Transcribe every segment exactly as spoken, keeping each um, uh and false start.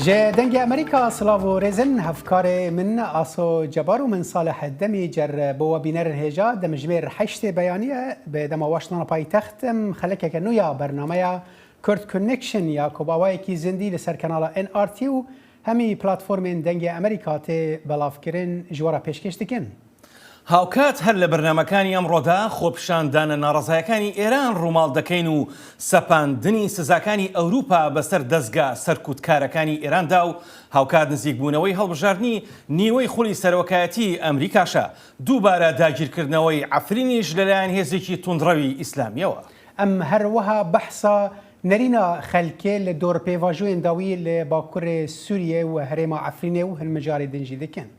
Ji Dengê Amerîka silav û rêzin, hevkarê min Aso Cebar û min Salih Demî cer bo we bînerên hêja demjimêr heştê beyaniye bi dema Washingtona paytext em xelekeke nû ya bernameya Kurd Connection ya ku bi awayekî zindî li ser kanala N R T û hemî platformên Dengê Amerîka tê belavkirin ji we re pêşkêş dikin. هاوکات هەر لە بەرنامەکانی ئەمڕۆدا خۆپیشاندانە ناڕەزایەکانی ئێران ڕووماڵ دەکەین و سەپاندنی سزاکانی ئەوروپا بەسەر دەستگا سەرکوتکارەکانی ئێراندا و هاوکات نزیکبوونەوەی هەڵبژاردنی نیوەی خولی سەرۆکایەتی ئەمریکاشە، دووبارە داگیرکردنەوەی عەفرینیش لەلایەن هێزێکی توندڕەوی ئیسلامیەوە. ئەم هەروەها بەحسا نەرینا خەلکێ لە دۆر پێڤاژوێن داوی لە باکوورێ سووریە و هەرێما عەفرینێ و هەلمژارێ دنجی دەکەن.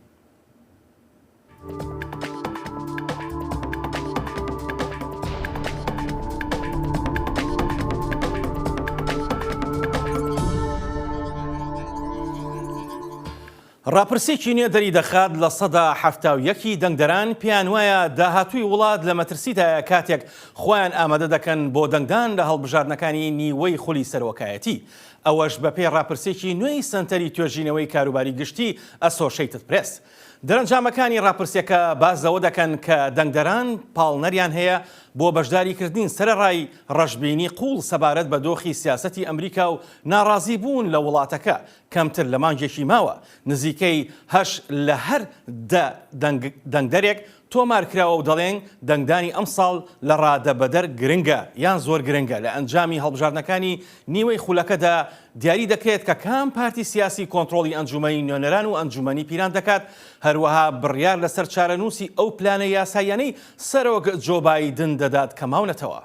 ڕاپرسێکی نوێ دەری دەخات، لە سەدا حەفتا و یەکی دەنگدەران پێیان وایە داهاتووی وڵات لە مەترسیدایە کاتێک خۆیان ئامادە دەکەن بۆ دەنگدان لە هەڵبژاردنەکانی نیوەی خولی سەرۆکایەتی. ئەوەش بە پێی ڕاپرسێکی نوێی سەنتەری توێژینەوەی کاروباری گشتی Associated Press. دەرەنجامەکانی ڕاپرسیەکە باز لەوە دەکەن کە دەنگدەران پاڵنەریان هەیە بۆ بەشداریکردنی سەرەڕای ڕەشبینی قوڵ سەبارەت بە دۆخی سیاسەتی ئەمریکا و ناڕازی بوون لە وڵاتەکە. کەمتر لە مانگێکی ماوە نزیکەی هەشت لە هەر دە دەنگ-، دەنگدەرێک تۆمار کراوە و دەڵێن دەنگدانی ئەم ساڵ لە ڕادە بەدەر گرنگە یان زۆر گرنگە. لە ئەنجامی هەڵبژاردنەکانی نیوەی خولەکەدا دیاری دەکرێت کە کام پارتی سیاسی کۆنترۆڵی ئەنجومەنی نوێنەران و ئەنجومەنی پیران دەکات، هەروەها بڕیار لەسەر چارەنووسی ئەو پلانە یاساییانەی سەرۆک جۆ بایدن دەدات کە ماونەتەوە.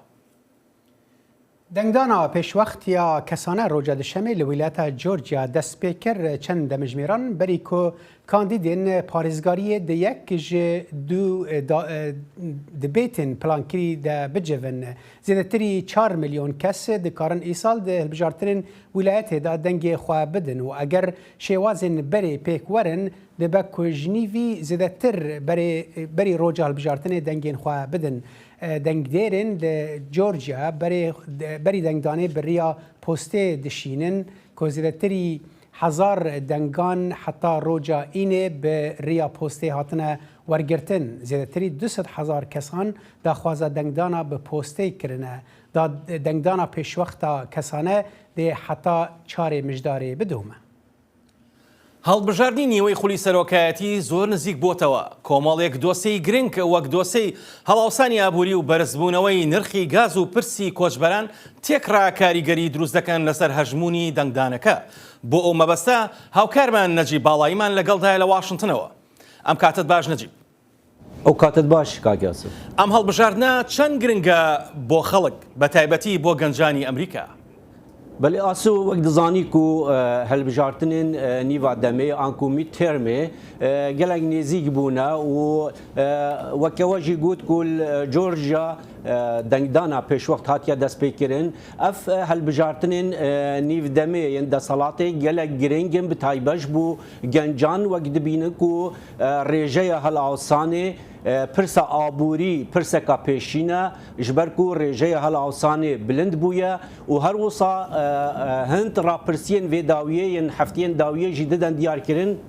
دەنگدانا پێشوەخت یا کەسانە ڕۆژە دشەمێ لە ویلایەتە جۆرجیا دەست پێ کرد. چەند دەمژمێران بەری کو کاندیدên parêzgariyê di yek ji du, e, da, e, dibêtên plankirî de bicivin. Zêdetirî çar milyon kes dikarin îsal di hilbijartinên wîlayetê de dengê xwe bidin û eger şêwazên berê pêk werin, dibe ku ji nîvî zêdetir berê, berî roja hilbijartinê dengên xwe bidin. E, dengdêrên li Georgia berê, berî dengdanê bi riya postê dişînin ku zêdetirî hezar dengan heta roja înê bi riya postê hatine wergirtin. Zêdetirî du sed hezar kesan daxwaza dengdana bi postê kirine. Da dengdana pêşwexta kesane dê heta çarê mijdarê bidome. هەڵبژاردنی نیوەی خولی سەرۆکایەتی زۆر نزیک بۆتەوە. کۆمەڵێک دۆسێی گرنگ وەک دۆسێی هەڵاوسانی ئابووری و بەرزبوونەوەی نرخی گاز و پرسی کۆچبەران تێکڕا کاریگەری دروست دەکەن لەسەر هەژموونی دەنگدانەکە. بۆ ئەو مەبەستە هاوکارمان نەجیب باڵاییمان لەگەڵدایە لە واشنتنەوە. ئەم کاتت باش نەجیب. ئەو کاتت باش کاک یاسر. ئەم هەڵبژاردنە چەند گرنگە بۆ خەڵک، بە تایبەتی بۆ گەنجانی ئەمریکا؟ بەڵێ ئاسو وەک دەزانی کو، ئە، هەڵبژاردنên، ئە، نیڤا demê anku midtermê، ئە، gelek nêzîk bûne û، ئە، weke we jî got ku li Georgia، ئە، dengdana pêşwext hatiye destpêkirin. Ev، ئە، هەڵبژاردنên، ئە، nîv demê yên deselatê gelek giring in, bi taybet ji bo gencan wek dibînin ku، ئە، rêjeya helawsanê، ئە، pirsa aborî pirseka pêşîn e، ji ber ku rêjeya helawsanê bilind bûye û her wisa، ئە، ئە، hin rapirsiyên vê dawiyê yên heftiyên dawiyê jî didin diyarkirin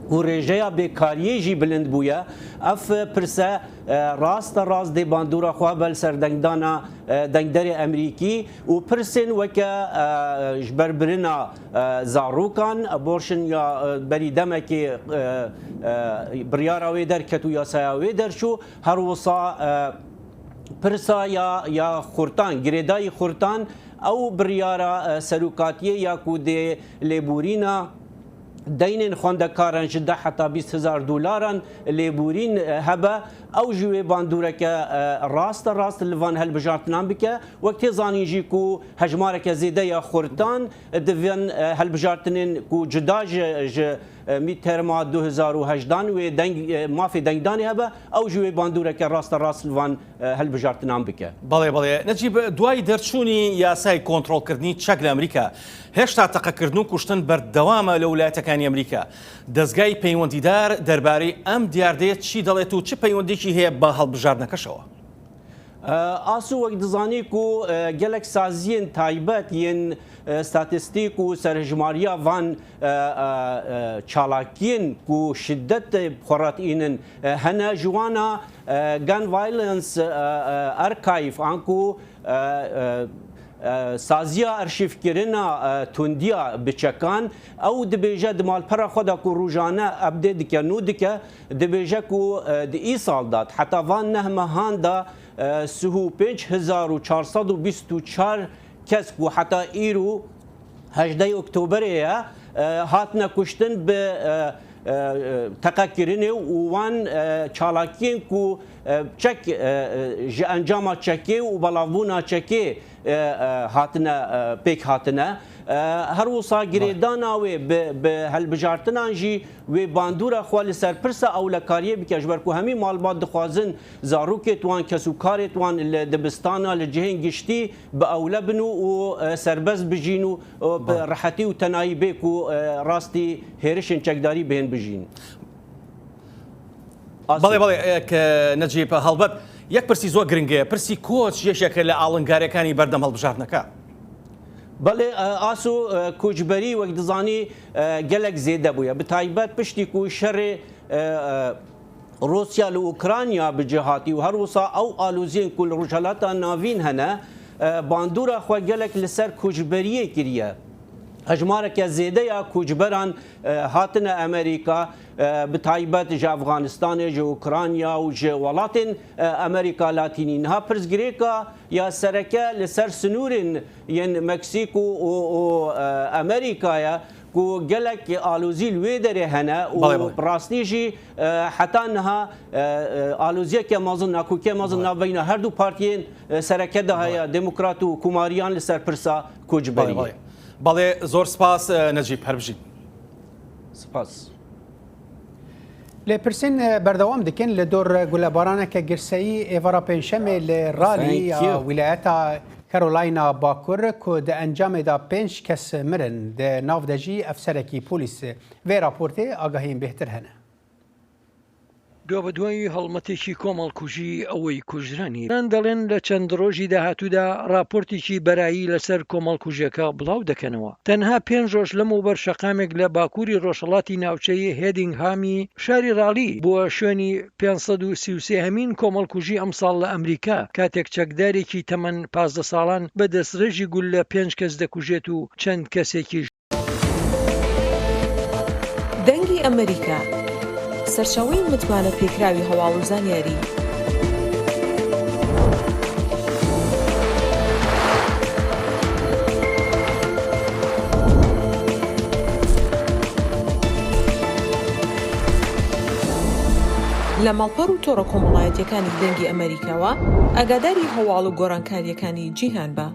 ku rêjeya bêkariyê jî bilind bûye. Ev pirse، ئە، raste rast dê bandora xwe be li ser dengdana، ئە، dengderê Emerîkî û pirsên weke، ئە، ji ber birina، ئە، zarokan، abortion ya، ئە، berî demekê، ئە، ئە، biryara wê derket û yasaya wê derçû، her wisa، ئە، pirsa ya، ya xurtan، girêdayî xurtan، ew biryara، ئە، serokatiyê ya ku dê lêborîna deynên xwendekaran ji deh heta bîst hezar dolaran lêborîn، ئە، hebe، ew jî wê bandoreke، ئە، raste rast li van helbijartinan bike. Wek tê zanîn jî ku hejmareke zêde ya xurtan di van، ئە، helbijartinên ku cuda ji، ji، ئە، midterma du hezar û hejdan wê deng، ئە، mafê dengdanê hebe، ew jî wê bandoreke raste rast li van، ئە، helbijartinan bike. بەڵێ، بەڵێ. نەجیب، دوای دەرچوونی یاسای کۆنترۆڵکردنی چەک لە ئەمریکا، هێشتا تەقەکردن و کوشتن بەردەوامە لە ویلایەتەکانی ئەمریکا. دەستگای پەیوەندیدار دەربارەی ئەم دیاردەیە چی دەڵێت و چ پەیوەندیەکی هەیە بە هەڵبژاردنەکەشەوە؟ Asu, wek dizanî ku, e, gelek saziyên taybet yên, e, statistîk û serhejmariya van, e, e, e, çalakiyên ku şiddet xwe re diînin, e, hene, ji wana, e, Gun Violence, e, e, Archive, anku, e, e, e, saziya arşîvkirina, e, tundiya bi çekan, ew dibêje di malpera xwe de ku rojane update dike, nû dike, dibêje ku, e, di îsal de, heta van neh mehan de, e, sih û pênc hezar û çar sed û bîst û çar kes ku heta îro hejdeh Oktoberê ye, e, hatine kuştin, bi, e, e, e, teqekirinê û wan, e, çalakiyên ku, e, çek, e, e, ji encama çekê û belavbûna çekê, e, e, hatine, e, pêk hatine. E, her wisa girêdana wê bi, bi helbijartinan jî wê bandora xwe li ser pirsa ewlekariyê bike, ji ber ku hemî malbat dixwazin zarokê wan, kesûkarê wan li dibistana, li cihên giştî bi ewle bin û, û, e, serbest bijîn û, û bi rehetî û tenayî bê ku, e, rastî hêrişên çekdarî bihên bijîn. Asu. بەڵێ، بەڵێ، ئێ، کە نەجیب، هەڵبەت یەک پرسی زۆر گرنگەیە، پرسی کۆچ یەکێکە لە ئاڵنگاریەکانی بەردەم هەڵبژاردنەکە. بەڵێ، ئە، ئاسو، ئە، کوچبەری وەک دزانی، ئە، gelek zêde bûye. Bi taybet piştî ku şerê, ئە، ئە، Rûsya li Ukrayna bi cih hatî û her wisa ew aloziyên ku li Rojhilata Navîn hene, ئە، bandora xwe gelek li ser koçberiyê kiriye. Hejmareke zêde ya koçberan, ئە، hatine Amerîka، ئە، bi taybet ji Efxanistanê, ji Ukrayna û ji welatên، ئە، Amerîka Latînî. Niha pirsgirêka ya sereke li ser sinûrên yên Meksîko û، û، ئە، Amerîka ye ku gelek alozî li wê derê hene û بەڵێ، بەڵێ. bi rastî jî، ئە، heta niha، ئە، ئە، aloziyeke mezin, nakokiyeke mezin بەڵێ. navbeyna her du partiyên، ئە، sereke de heye، بەڵێ. demokrat û komariyan li ser pirsa بەڵێ، koçberiyê. بەڵێ. بەڵێ، زۆر سپاس، ئە، نەجیب، هەر بژین. سپاس. Lêpirsîn berdewam dikin. Li dor gulebaraneke girseyî êvara pêncşemê li Raleigh ya wîlayeta Carolina Bakur ku di encamê de pênc kes mirin, di nav de jî efserekî polîs. Vê raportê agahiyên bêhtir hene. دوابەدوای هەڵمەتێکی کۆمەڵکوژی ئەوەی کوژرانی ئێران دەڵێن لە چەند ڕۆژی داهاتوودا ڕاپۆرتێکی بەرایی لەسەر کۆمەڵکوژیەکە بڵاو دەکەنەوە. تەنها پێنج ڕۆژ لەمەوبەر شەقامێک لە باکووری ڕۆژهەڵاتی ناوچەی هێدینگهامی شاری ڕالی بووە شوێنی پێنج سەد و سی و سێ هەمین کۆمەڵکوژی ئەمساڵ لە ئەمریکا، کاتێک چەکدارێکی تەمەن پازدە ساڵان بە دەستڕێژی گوللە پێنج کەس دەکوژێت و چەند کەسێکیش. دەنگی ئەمریکا، سەرچاوەی متمانە پێکراوی هەواڵ و زانیاری. لە ماڵپەڕ و تۆڕە کۆمەڵایەتیەکانی دەنگی ئەمریکاوە ئاگاداری هەواڵ و گۆڕانکاریەکانی جیهان بە.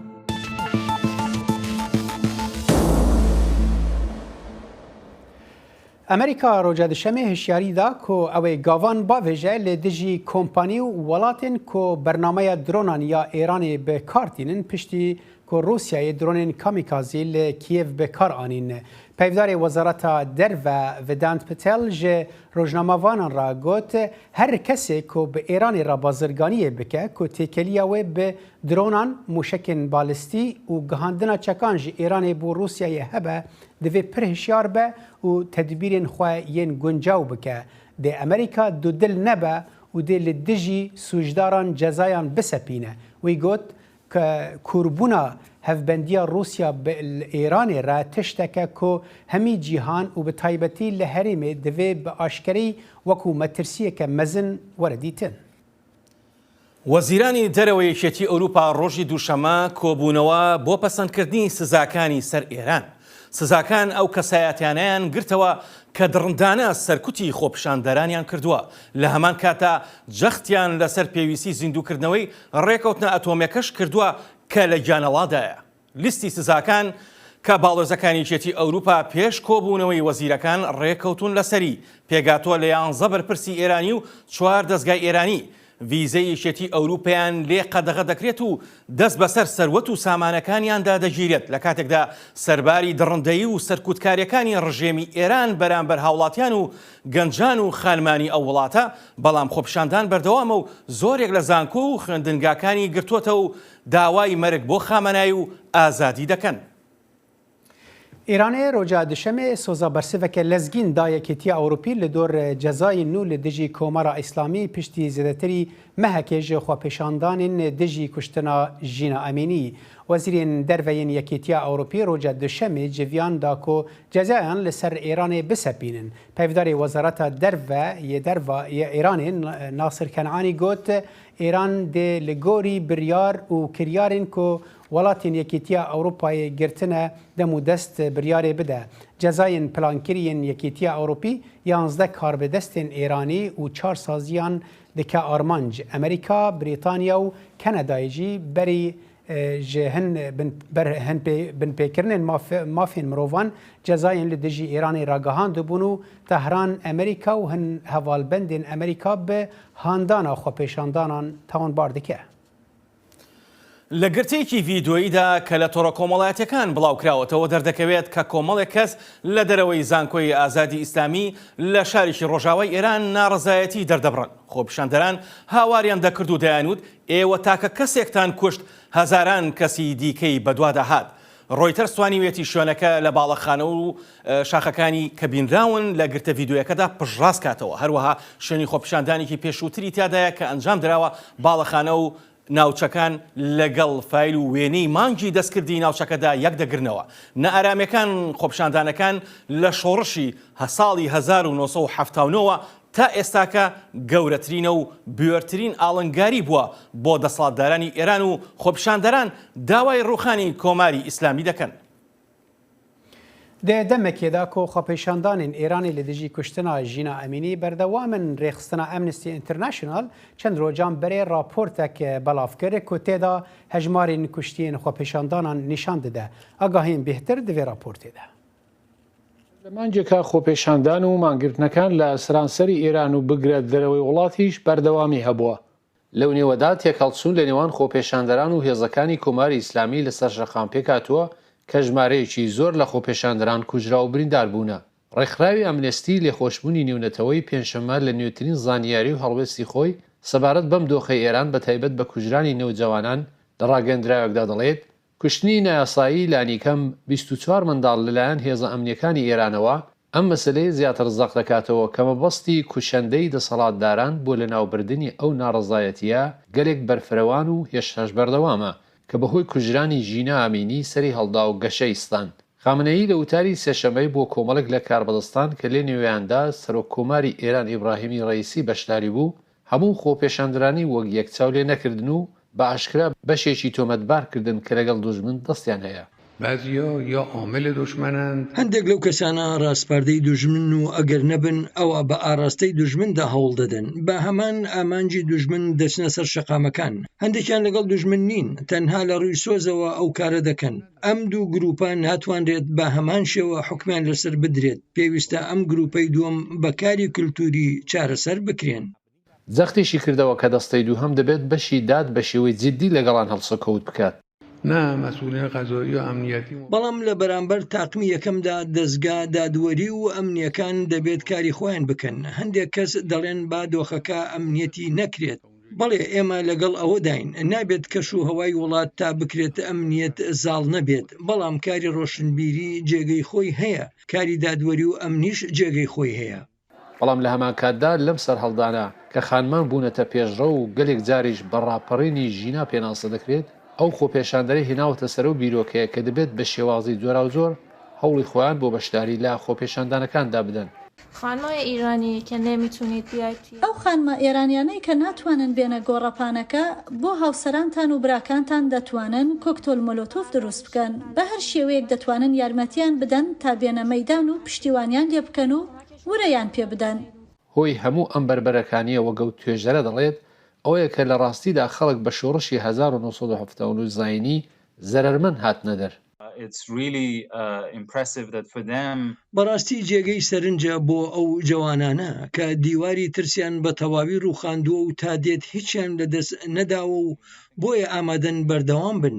ئەمریکا ڕۆژە دشەمێ هشیاری دا کو ئەوەی گاڤان باڤێژە لە دژی کۆمپانی و وڵاتێن کو بەرنامەیە درۆنان یا ئێرانێ بە کارتینن پشتی کو رووسیایێ درۆنێن کامیکازی لە کیێڤ بە کار ئانین. پەیڤدارێ وەزارەتا دەرڤە ڤدانت پتێل ژێ ڕۆژنامەڤانان ڕا گۆت، هەر کەسێ کو بە ئێرانێ ڕا بازرگانیێ بکە کو تێکەلیە وێ بە درۆنان، موشەکێن بالیستی و گەهاندنا چەکان ژە ئێرانێ بۆ رووسیایێ هەبە، divê pir hişyar be û tedbîrên xwe yên guncaw bike. Dê Amerîka dudil nebe û dê li dijî sûcdaran cezayan bisepîne. Wî got, ke kûrbûna hevbendiya Rûsya bi li Îranê re tiştek e ku hemî cîhan û bi taybetî li herêmê divê bi aşkerî wekû metirsiyeke mezin were dîtin. وەزیرانی دەرەوەی یەکێتی ئەوروپا ڕۆژی دووشەممە کۆبوونەوە بۆ پەسەندکردنی سزاکانی سەر ئێران. سزاکان ئەو کەسایەتیانەیان گرتەوە کە دڕندانە سەرکوتی خۆپیشاندەرانیان کردووە، لە هەمان کاتا جەختیان لەسەر پێویستی زیندووکردنەوەی ڕێکەوتنە ئەتۆمیەکەش کردووە کە لە گیانەڵادایە. لیستی سزاکان کە باڵۆزەکانی یەکێتی ئەوروپا پێش کۆبوونەوەی وەزیرەکان ڕێکەوتون لەسەری، پێگاتووە لە یانزە بەرپرسی ئێرانی و چوار دەستگای ئێرانی. ڤیزەی یەکێتی ئەوروپیان لێ قەدەغە دەکرێت و دەست بەسەر سەروەت و سامانەکانیاندا دەگیرێت، لە کاتێکدا سەرباری دڕندەیی و سەرکوتکاریەکانی ڕژێمی ئێران بەرامبەر هاوڵاتیان و گەنجان و خانمانی ئەو وڵاتە، بەڵام خۆپیشاندان بەردەوامە و زۆرێک لە زانکۆ و خوێندنگاکانی گرتووەتە و داوای مەرگ بۆ خامەنای و ئازادی دەکەن. Îranê roja Duşemê soza bersiveke lezgîn da Yekîtiya Ewropî li dor cezayên nû li dijî Komara Îslamî piştî zêdetirî mehekê ji xwepêşandanên dijî kuştina Jîna Emînî. Wezîrên Derve yên Yekîtiya Ewropî roja Duşemê civiyan da ku cezayan li ser Îranê bisepînin. Peyvdarê Wezareta Derve yê Derva yê Îranê Nasir Kenanî got, Îran dê li gorî biryar û kiryarên ku welatên Yekîtiya Ewropayê girtine dem û dest biryarê bide. Cezayên plankirî yên Yekîtiya Ewropî yanzdeh karbidestên Îranî û çar saziyan dike armanc. Amerîka, Brîtanya û Kanadayê jî berî e, ji hin bin, ber hin pê, binpêkirinên maf, mafên mirovan cezayên li dijî Îranê ragihandibûn û Tehran Amerîka û hin hevalbendên Amerîka bi handana xwepêşandanan tawanbar dike. لە گرتەیەکی ڤیدیۆییدا کە لە تۆڕە کۆمەڵایەتیەکان بڵاوکراوەتەوە دەردەکەوێت کە کۆمەڵێک کەس لە دەرەوەی زانکۆی ئازادی ئیسلامی لە شارێکی ڕۆژاوای ئێران ناڕەزایەتی دەردەبڕن. خۆپیشاندەران هاواریان دەکرد و دەیانوت، ئێوە تاکە کەسێکتان کوشت، هەزاران کەسی دیکەی بەدوادا هات. ڕۆیتەرز توانیوێتی شوێنەکە لە باڵەخانە و شاخەکانی کە بینراون لە گرتە ڤیدیۆیەکەدا پشتڕاست کاتەوە. هەروەها شوێنی خۆپیشاندانێکی پێشووتری تیادایە کە ئەنجام دراوە، باڵەخانە و ناوچەکان لەگەڵ فایل و وێنەی مانگی دەستکردی ناوچەکەدا یەک دەگرنەوە. نەئارامیەکان خۆپیشاندانەکان لە شۆڕشی هە ساڵی هەزار و نۆ سەد و حەفتا و نۆ وە تا ئێستاکە گەورەترینە و بوێرترین ئاڵنگاری بووە بۆ دەسەڵاتدارانی ئێران و خۆپیشاندەران داوای ڕووخانی کۆماری ئیسلامی دەکەن. Di demekê de ku xwepêşandanên Îranê li dijî kuştina Jîna Emînî berdewam in, rêxistina Amnesty International çend rojan berê raportek belav kir ku tê de hejmarên kuştiyên xwepêşandanan nîşan dide. Agahiyên bêhtir di vê raportê de. لە مانگێکا خۆپێشاندان و مانگرتنەکان لە سەرانسەری ئێران و بگرە دەرەوەی وڵاتیش بەردەوامی هەبووە. لەو نێوەدا تێکهەڵچوون لە نێوان خۆپێشاندەران و هێزەکانی کۆماری ئیسلامی لەسەر شەقام پێکهاتووە کە ژمارەیەکی زۆر لە خۆپێشاندەران کوژرا و بریندار بوونە. ڕێکخراوی ئەمنستی لێخۆشبوونی نێونەتەوەی پێنجشەممە لە نوێترین زانیاری و هەڵوێستی خۆی سەبارەت بەم دۆخەی ئێران بە تایبەت بە کوژرانی نەوجەوانان لە ڕاگەندراوێکدا دەڵێت، کوشتنی نایاسایی لانیکەم بیست و چوار منداڵ لەلایەن هێزە ئەمنیەکانی ئێرانەوە ئەم مەسەلەیە زیاتر زەق دەکاتەوە کە مەبەستی کوشەندەی دەسەڵاتداران بۆ لەناوبردنی ئەو ناڕەزایەتیە گەلێک بەرفرەوان و هێشتاش بەردەوامە کە بەهۆی کوژرانی ژینا ئامینی سەری هەڵدا و گەشەی ستان. خامنەیی لە وتاری سێشەممەی بۆ کۆمەڵێک لە کاربەدەستان کە لێ نوێیاندا سەرۆک کۆماری ئێران ئیبراهیمی ڕەیسی بەشداری بوو، هەموو خۆپێشاندرانی وەک یەک چاو لێ نەکردن و بە ئاشکرا بەشێکی تۆمەتبار کردن کە لەگەڵ دوژمن دەستیان هەیە. بعضیا یا عامل دشمنند. هەندێک لەو کەسانە ڕاسپاردەی دوژمن و ئەگەر نەبن ئەوا بە ئاڕاستەی دوژمندا هەوڵ دەدەن، بە هەمان ئامانجی دوژمن دەچنە سەر شەقامەکان. هەندێکیان لەگەڵ دوژمن نین، تەنها لە ڕووی سۆزەوە ئەو کارە دەکەن. ئەم دوو گروپە ناتوانرێت بە هەمان شێوە حکمیان لەسەر بدرێت، پێویستە ئەم گروپەی دووەم بە کاری کولتوری چارەسەر بکرێن. جەختیشی کردەوە کە دەستەی دووهەم دەبێت بەشی داد بە شێوەی جدی لەگەڵان هەڵسەکەوت بکات. نه مسئولین قضایی و امنیتی. بەڵام لە بەرامبەر تاقمی یەکەمدا دەستگا دادوەری و ئەمنیەکان دەبێت کاری خۆیان بکەن. هەندێک کەس دەڵێن با دۆخەکە ئەمنیەتی نەکرێت. بەڵێ، ئێمە لەگەڵ ئەوەداین، نابێت کەش و هەوای وڵات تا بکرێت ئەمنیەت زاڵ نەبێت، بەڵام کاری ڕۆشنبیری جێگەی خۆی هەیە، کاری دادوەری و ئەمنیش جێگەی خۆی هەیە. بەڵام لە هەمان کاتدا لەم سەرهەڵدانە کە خانمان بوونەتە پێشڕەو و گەلێک جاریش بە ڕاپەڕینی ژینا پێناسە دەکرێت، ئەو خۆپێشاندەرەی هێناوەتە سەرەو بیرۆکەیە کە دەبێت بە شێوازی جۆراوجۆر هەوڵی خۆیان بۆ بەشداری لە خۆپێشاندانەکاندا بدەن. خانمای ایرانی که نمیتونید بیاید توی ئەو خانمە ئێرانیانەی کە ناتوانن بێنە گۆڕەپانەکە، بۆ هاوسەرانتان و براکانتان دەتوانن کۆکتۆل مۆلۆتۆف دروست بکەن. بە هەر شێوەیەک دەتوانن یارمەتیان بدەن تا بێنە مەیدان و پشتیوانیان لێ بکەن و ورەیان پێ بدەن. هۆی هەموو ئەم بەربەرەکانیە وەگەوت توێژەرە دەڵێت، ئەوەیە کە لە ڕاستیدا خەڵک بە شۆڕشی هەزار و نۆ سەد و حەفتا و نۆ زاینی زەرەرمەند هاتنە دەر. It's really uh, impressive that for them بەڕاستی جێگەی سەرنجە بۆ ئەو جەوانانە کە دیواری ترسیان بە تەواوی ڕووخاندووە و تا دێت هیچیان لەدەست نەداوە و بۆیە ئامادەن بەردەوام بن.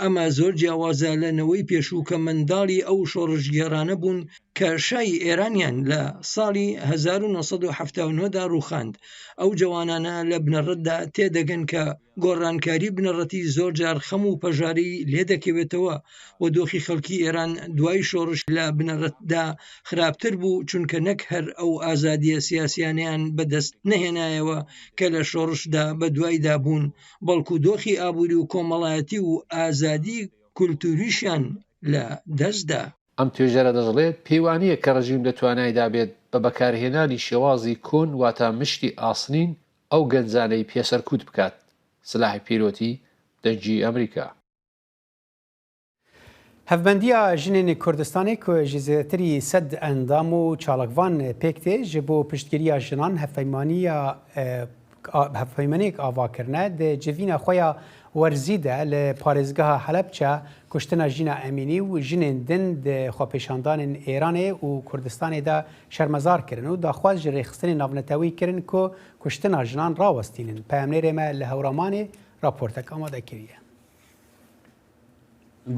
ئەمە زۆر جیاوازە لە نەوەی پێشوو کە منداڵی ئەو شۆڕشگێڕانە بوون کە شای ئێرانیان لە ساڵی هەزار و نۆ سەد و حەفتا و نۆ دا ڕووخاند. ئەو جەوانانە لە بنەڕەتدا تێدەگەن کە گۆڕانکاری بنەڕەتی زۆر جار خەم و پەژارەی لێدەکەوێتەوە و دۆخی خەڵکی ئێران دوای شۆڕش لە بنەڕەتدا خراپتر بوو، چونکە نەک هەر ئەو ئازادییە سیاسییانەیان بەدەست نەهێنایەوە کە لە شۆڕشدا بەدوایدا بوون، بەڵکو دۆخی ئابووری و کۆمەڵایەتی و ئازادی کولتووریشیان لە دەست دا. ئەم توێژەرە دەژڵێت پێی وانییە کە ڕژیم لە توانایدا بێت بە بەکارهێنانی شێوازی کۆن واتە مشتی ئاسنین ئەو گەنجانەی پێ سەرکوت بکات. سلاحی پیرۆتی، دەنگی ئەمریکا. Hevbendiya Jinên Kurdistanê ku ji zêdetirî sed endam û çalakvan pêk tê, ji bo piştgiriya jinan hevpeymaniya, e, a-, hevpeymaniyek ava kirine. Di civîna xwe ya werzî de li parêzgeha Helebçe kuştina Jîna Emînî û jinên din di xwepêşandanên Êranê û Kurdistanê de şermezar kirin û daxwaz ji rêxistinên navnetewî kirin ku kuştina jinan rawestînin. Peyamnêrê me li Hewramanê raportek amade kiriye.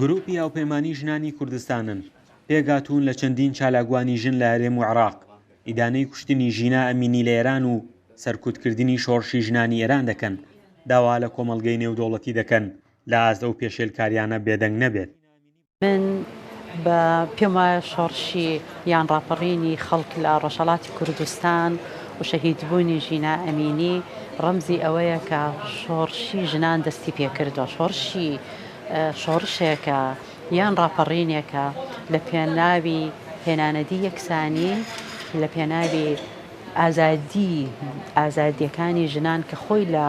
گروپی هاوپەیمانی ژنانی کوردستانن پێکهاتوون لە چەندین چالاکوانی ژن لە هەرێم و عێراق ئیدانەی کوشتنی ژینا ئەمینی لە ئێران و سەرکوتکردنی شۆڕشی ژنانی ئێران دەکەن، داوا لە کۆمەڵگەی نێودەوڵەتی دەکەن لە ئاست ئەو پێشێلکاریانە بێدەنگ نەبێت. من بە پێم وایە شۆڕشی یان ڕاپەڕینی خەڵک لە ڕۆژهەڵاتی کوردستان و شەهیدبوونی ژینا ئەمینی ڕەمزی ئەوەیە کە شۆڕشی ژنان دەستی پێکردووە. شۆڕشی، ئە، شۆڕشێکە یان ڕاپەڕینێکە لە پێناوی هێنانەدی یەکسانی، لە پێناوی ئازادی، ئازادیەکانی ژنان کە خۆی لە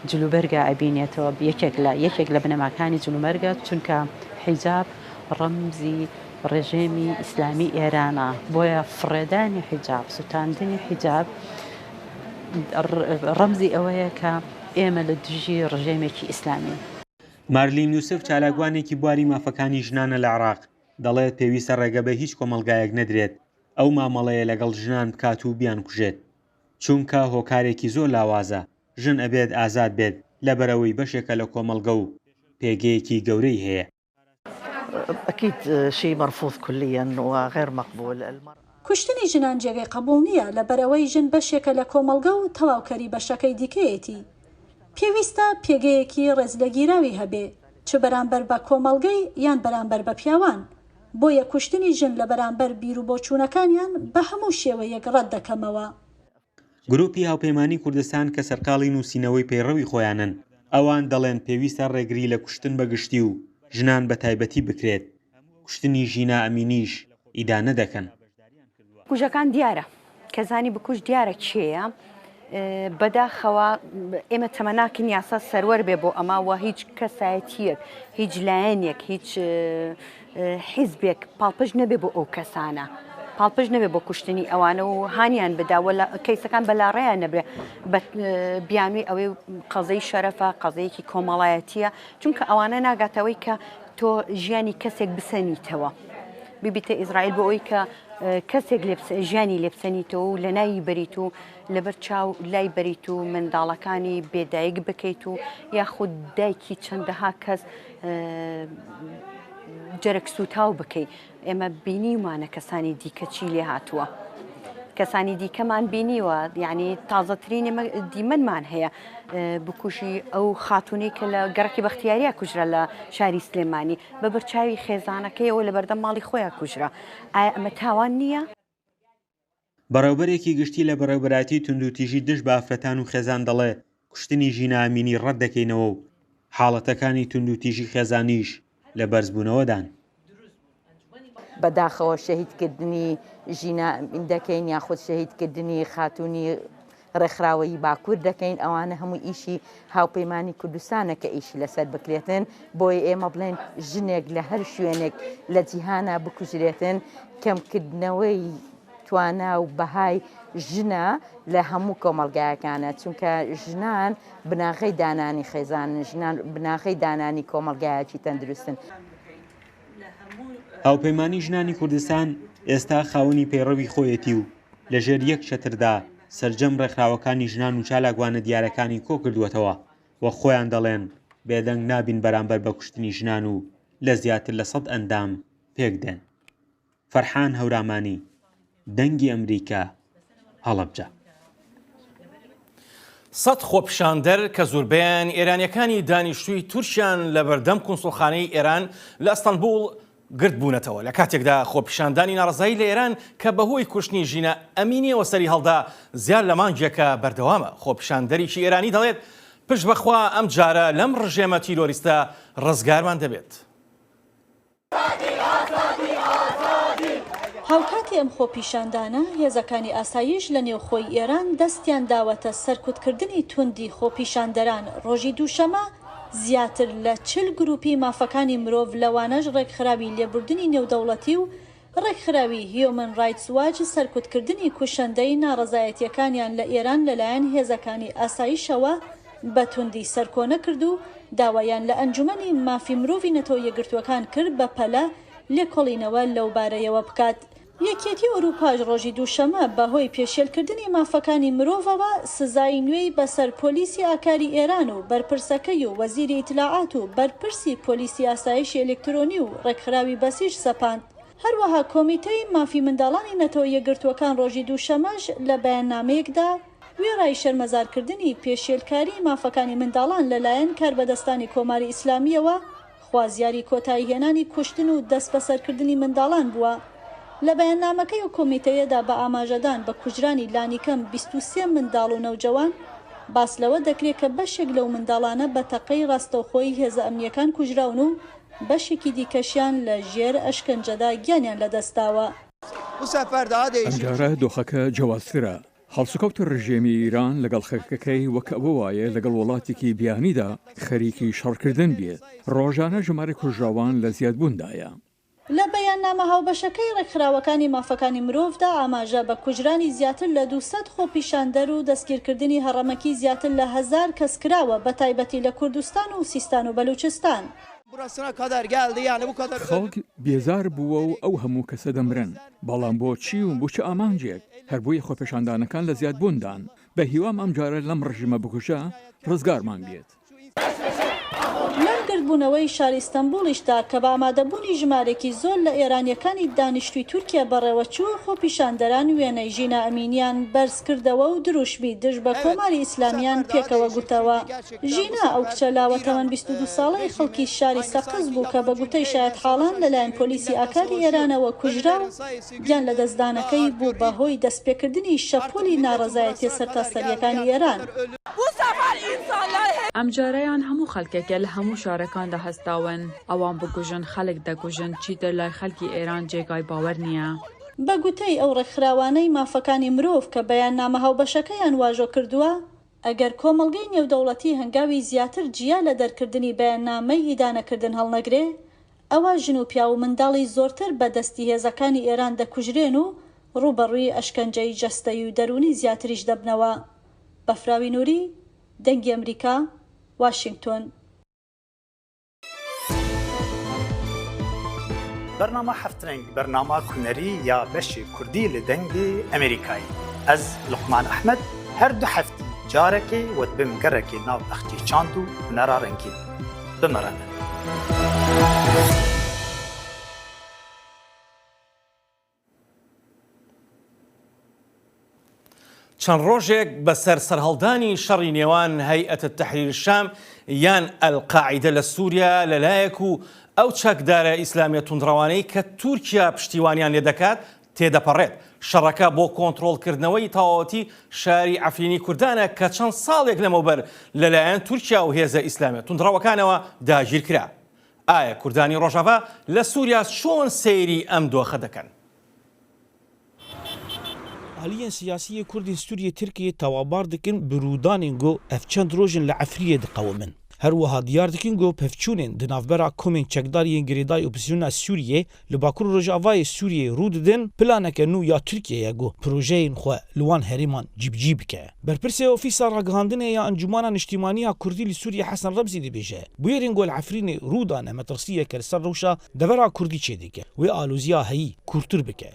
جلوبەرگە ئەبینێتەوە، یەکێک لە، یەکێک لە بنەماکانی جلوبەرگە، چونکە حیجاب ڕەمزی ڕژێمی ئیسلامی ئێرانە، بۆیە فڕێدانی حیجاب، سوتاندنی حیجاب ڕ-، ڕەمزی ئەوەیە کە ئێمە لە دژی ڕژێمێکی ئیسلامین. مارلین یوسف چالاکوانێکی بواری مافەکانی ژنانە لە عێراق، دەڵێت پێویستە ڕێگە بە هیچ کۆمەڵگایەک نەدرێت ئەو مامەڵەیە لەگەڵ ژنان بکات و بیانکوژێت، چونکە هۆکارێکی زۆر لاوازە، ژن ئەبێت ئازاد بێت لەبەرئەوەی بەشێکە لە کۆمەڵگە و پێگەیەکی گەورەی هەیە. أكيد شيء مرفوض كليا وغير مقبول. المرأة کوشتنی ژنان جێگەی قبوڵ نییە، لەبەرئەوەی ژن بەشێکە لە کۆمەڵگە و تەواوکەری بەشەکەی دیکەیەتی. پێویستە پێگەیەکی ڕێزلێگیراوی هەبێ، چ بەرامبەر بە کۆمەڵگەی یان بەرامبەر بە پیاوان. بۆیە کوشتنی ژن لە بەرامبەر بیروبۆچوونەکانیان بە هەموو شێوەیەک ڕەت دەکەمەوە. گروپی هاوپەیمانی کوردستان کە سەرقاڵی نووسینەوەی پەیڕەوی خۆیانن، ئەوان دەڵێن پێویستە ڕێگری لە کوشتن بە گشتی و ژنان بە تایبەتی بکرێت، کوشتنی ژینا ئەمینیش ئیدانە دەکەن. کوژەکان دیارە، کەسانی بکوژ دیارە کێیە. بەداخەوە ئێمە تەمەناکەین یاسا سەروەر بێ بۆ ئەمە و هیچ کەسایەتیەک، هیچ لایەنێک، هیچ حیزبێک پاڵپشت نەبێ بۆ ئەو کەسانە، پاڵپشت نەبێ بۆ کوشتنی ئەوانە و هانیان بدا و لە کەیسەکان بەلاڕێیان نەبێ، بە بیانووی ئەوەی قەزەی شەرەفە، قەزەیەکی کۆمەڵایەتیە، چونکە ئەوانە ناگاتەوەی کە تۆ ژیانی کەسێک بسەنیتەوە، ببیتە ئیسرائیل بۆ ئەوەی کە کەسێک ژیانی لێبسەنیتەوە و لە ناوی بەریت و لەبەر چاو لای بەریت و منداڵەکانی بێدایک بکەیت و یاخود دایکی چەندەها کەس جەرگ سووتاو بکەیت. ئێمە بینیومانە کەسانی دیکە چی لێ هاتووە. کەسانی دیکەمان بینیوە، یعنی تازەترین ئێمە دیمەنمان هەیە، بکوژی ئەو خاتوونەی کە لە گەڕەکی بەختیاریا کوژرا لە شاری سلێمانی بە بەرچاوی خێزانەکەیەوە لە بەردەم ماڵی خۆیان کوژرا. ئایا ئەمە تاوان نییە؟ بەڕێوبەرێکی گشتی لە بەڕێوبەرایەتی توندوتیژی دژ بە ئافرەتان و خێزان دەڵێ کوشتنی ژینا ئەمینی ڕەت دەکەینەوە و حاڵەتەکانی توندوتیژی خێزانیش لە بەرزبوونەوەدان. بەداخەوە شەهیدکردنی ژینا ئەمین دەکەین یاخود شەهیدکردنی خاتوونی ڕێکخراوەیی باکوور دەکەین، ئەوانە هەموو ئیشی هاوپەیمانی کوردستانە کە ئیشی لەسەر بکرێتن. بۆیە ئێمە بڵێن ژنێک لە هەر شوێنێک لە جیهانا بکوژرێتن، کەمکردنەوەی توانا و بەهای ژنە لە هەموو کۆمەڵگایەکانە، چونکە ژنان بناغەی دانانی خێزانن، ژنان بناغەی دانانی کۆمەڵگایەکی تەندروستن. هاوپەیمانی ژنانی کوردستان ئێستا خاوەنی پەیڕەوی خۆیەتی و لە ژێر یەک چەتردا سەرجەم ڕێکخراوەکانی ژنان و چالاکوانە دیارەکانی کۆکردووەتەوە و خۆیان دەڵێن بێدەنگ نابین بەرامبەر بە کوشتنی ژنان و لە زیاتر لە سەد ئەندام پێک دێن. فەرحان هەورامانی، دەنگی ئەمریکا، هەڵەبجە. سەد خۆپیشاندەر کە زۆربەیان ئێرانیەکانی دانیشتووی تورکیان لە بەردەم کونسوڵخانەی ئێران لە ئەستەنبوڵ گرد بوونەتەوە، لە کاتێکدا خۆپیشاندانی ناڕەزایی لە ئێران کە بەهۆی کوشتنی ژینا ئەمینیەوە سەری هەڵدا زیاد لە مانگێکە بەردەوامە. خۆپیشاندەریکی ئێرانی دەڵێت پشت بەخوا ئەم جارە لەم ڕژێمە تیرۆریستە ڕزگارمان دەبێت. هاوکاتی ئەم خۆپیشاندانە، هێزەکانی ئاسایش لە نێوخۆی ئێران دەستیان داوەتە سەرکوتکردنی توندی خۆپیشاندەران. ڕۆژی دووشەمە زیاتر لە چل گروپی مافەکانی مرۆڤ، لەوانەش ڕێکخراوی لێبوردنی نێودەوڵەتی و ڕێکخراوی Human Rights Watch، سەرکوتکردنی کوشەندەی ناڕەزایەتیەکانیان لە ئێران لەلایەن هێزەکانی ئاسایشەوە بە توندی سەرکۆنە کرد و داوایان لە ئەنجومەنی مافی مرۆڤی نەتەوە یەکگرتووەکان کرد بە پەلە لێکۆڵینەوە لەو بارەیەوە بکات. یەکێتی ئەوروپاش ڕۆژی دووشەمە بەهۆی پێشێلکردنی مافەکانی مرۆڤەوە سزای نوێی بەسەر پۆلیسی ئاکاری ئێران و بەرپرسەکەی و وەزیری ئیتلاعات و بەرپرسی پۆلیسی ئاسایشی ئەلکترۆنی و ڕێکخراوی بەسیج سەپاند. هەروەها کۆمیتەی مافی منداڵانی نەتەوە یەکگرتووەکان ڕۆژی دووشەمەش لە بەیاننامەیەکدا وێڕای شەرمەزارکردنی پێشێلکاری مافەکانی منداڵان لەلایەن کاربەدەستانی کۆماری ئیسلامییەوە، خوازیاری کۆتاییهێنانی کوشتن و دەستبەسەرکردنی منداڵان بووە. لە بەیاننامەکەی ئەو کۆمیتەیەدا بە ئاماژەدان بە کوژرانی لانیکەم بیست و سێ منداڵ و نەوجەوان باس لەوە دەکرێت کە بەشێک لەو منداڵانە بە تەقەی ڕاستەوخۆی هێزە ئەمنییەکان کوژراون و بەشێکی دیکەشیان لە ژێر ئەشکەنجەدا گیانیان لەدەستداوە. ئەمجارە دۆخەکە جیاوازترە. هەڵسوکەوتی ڕژێمی ئیران لەگەڵ خەڵکەکەی وەک ئەوە وایە لەگەڵ وڵاتێکی بیانیدا خەریکی شەڕکردن بێت. ڕۆژانە ژمارەی کوژراوان لە زیادبووندایە. لە بەیاننامە هاوبەشەکەی ڕێکخراوەکانی مافەکانی مرۆڤدا ئاماژە بە کوژرانی زیاتر لە دوو سەد خۆپیشاندەر و دەستگیرکردنی هەڕەمەکی زیاتر لە هەزار کەس کراوە، بە تایبەتی لە کوردستان و سیستان و بەلوچستان. خەڵک بێزار بووە و ئەو هەموو کەسە دەمرن، بەڵام بۆچی و بۆ چ ئامانجێک؟ هەر بۆیە خۆپیشاندانەکان لە زیادبووندان. بە هیوام ئەم جارە لەم ڕژیمە بکوژە ڕزگارمان بێت. لەم گردبوونەوەی شاری ئیستەنبوڵیشدا کە بە ئامادەبوونی ژمارێکی زۆر لە ئێرانییەکانی دانیشتووی تورکیا بەڕێوە چوو، خۆپیشاندەران وێنەی ژینا ئەمینیان بەرز کردەوە و دروشمی دژ بە کۆماری ئیسلامیان پێکەوە گوتەوە. ژینا، ئەو کچە لاوە تەمەن بیست و دوو ساڵەی خەڵکی شاری سەقز بوو کە بە گوتەی شایەتحاڵان لەلایەن پۆلیسی ئاکاری ئێرانەوە کوژرا و گیان لەدەستدانەکەی بوو بە هۆی دەستپێکردنی شەپۆلی ناڕەزایەتییە سەرتاسەرییەکانی ئێران. ئەم جارەیان هەموو خەلکێکە لە هەموو شارەکاندا هەستاون. ئەوان بکوژن، خەلک دەکوژن، چیتر لای خەلکی ئێران جێگای باوەر نییە. بە گوتەی ئەو ڕێکخراوانەی مافەکانی مرۆڤ کە بەیاننامە هاوبەشەکەیان واژۆ کردووە، ئەگەر کۆمەڵگەی نێودەوڵەتی هەنگاوی زیاتر جیا لە دەرکردنی بەیاننامەی ئیدانەکردن هەڵنەگرێ، ئەوا ژن و پیاو و منداڵی زۆرتر بە دەستی هێزەکانی ئێران دەکوژرێن و ڕووبەڕووی ئەشکەنجەی جەستەیی و دەروونی زیاتریش دەبنەوە. بەفراوی نوری، دەنگی ئەمریکا، واشنگتۆن. Bernama Heft Reng, bernama hunerî ya beşê kurdî li Dengê Emerîkayê. Ez Luqman Ehmed, her du heftî carekê we dibim gerekê nav bexçê çand û hunera rengîn. Bi me re ne. چەند ڕۆژێک بەسەر سەرهەڵدانی شەڕی نێوان هەیئەت تەحریر شام یان ئەلقاعیدە لە سووریا لەلایەک و ئەو چەکدارە ئیسلامیە توندڕەوانەی کە تورکیا پشتیوانیان لێ دەکات تێدەپەڕێت. شەڕەکە بۆ کۆنتڕۆڵکردنەوەی تەواوەتی شاری عەفرینی کوردانە کە چەند ساڵێک لەمەوبەر لەلایەن تورکیا و هێزە ئیسلامیە توندڕەوەکانەوە داگیر کرا. ئایا کوردانی ڕۆژاڤا لە سووریا چۆن سەیری ئەم دۆخە دەکەن؟ Aliyên siyasî yê Kurdên Sûriyê Tirkiyeyê tawabar dikin bi rûdanên ku ev çend roj in li Efrînê diqewimin. Her wiha diyar dikin ku pevçûnên di navbera komên çekdar yên girêdayî opozîsyona Sûriyê li Bakur û Rojavayê Sûriyê rû didin, planeke nû ya Tirkiyê ye ku projeyên xwe li wan herêman cîbicî bike. Berpirsê Ofîsa Ragihandinê ya Encûmana Niştîmanî ya Kurdî li Sûriyê Hesen Remzî dibêje, bûyerên ku li Efrînê rû dane metirsiyeke li ser rewşa devera Kurdî çêdike, wê aloziya heyî kûrtir bike.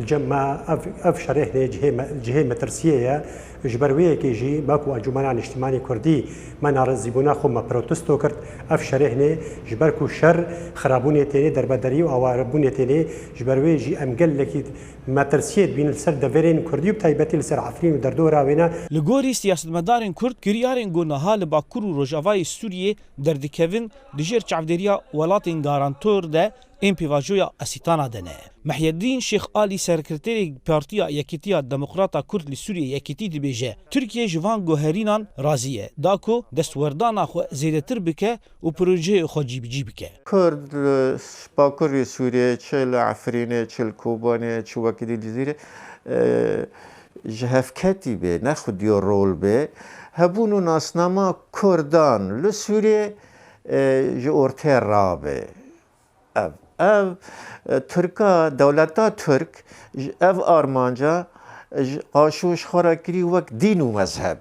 Li cem me ev, ev şerê hinê cihê me, cihê metirsiyê ye. Ji ber wê yekê jî me ku Encûmena Niştîmanî Kurdî me narizîbûna xwe me protesto kir. Ev şerê hinê ji ber ku şer, xirabûnê tênê, derbederî û awarebûnê tênê, ji ber wê jî em gelekî metirsiyê dibînin li ser deverên Kurdî û bi taybetî li ser Efrîn û derdora wê ne. Li gorî siyasetmedarên Kurd, kiryarên ku niha li Bakur û Rojavayê Sûriyê derdikevin di jêr çavdêriya welatên garantor de ên pêvajoya Esîtana de ne. Mehyedîn Şêx Alî, sekreterê Partiya Yekîtiya Demokrata Kurd li Sûriyê Yekîtî dibêje, Tirkiye ji van guherînan razî ye, da ku destwerdana xwe zêdetir bike û projeyê xwe cîbicî bike. Kurd li Bakurê Sûriyê, çi li Efrînê, çi li Kobanê, çi wekî dî Cizîrê, e, ji hevketî bê, ne xwediyo rol bê. Hebûn û nasnama Kurdan li Sûriyê, e, ji ortê rabe. Ev, ev, e, Tirka, dewleta Tirk, ji ev armanca, e, ji qaşo ji xwe re kirî wek dîn û mezheb.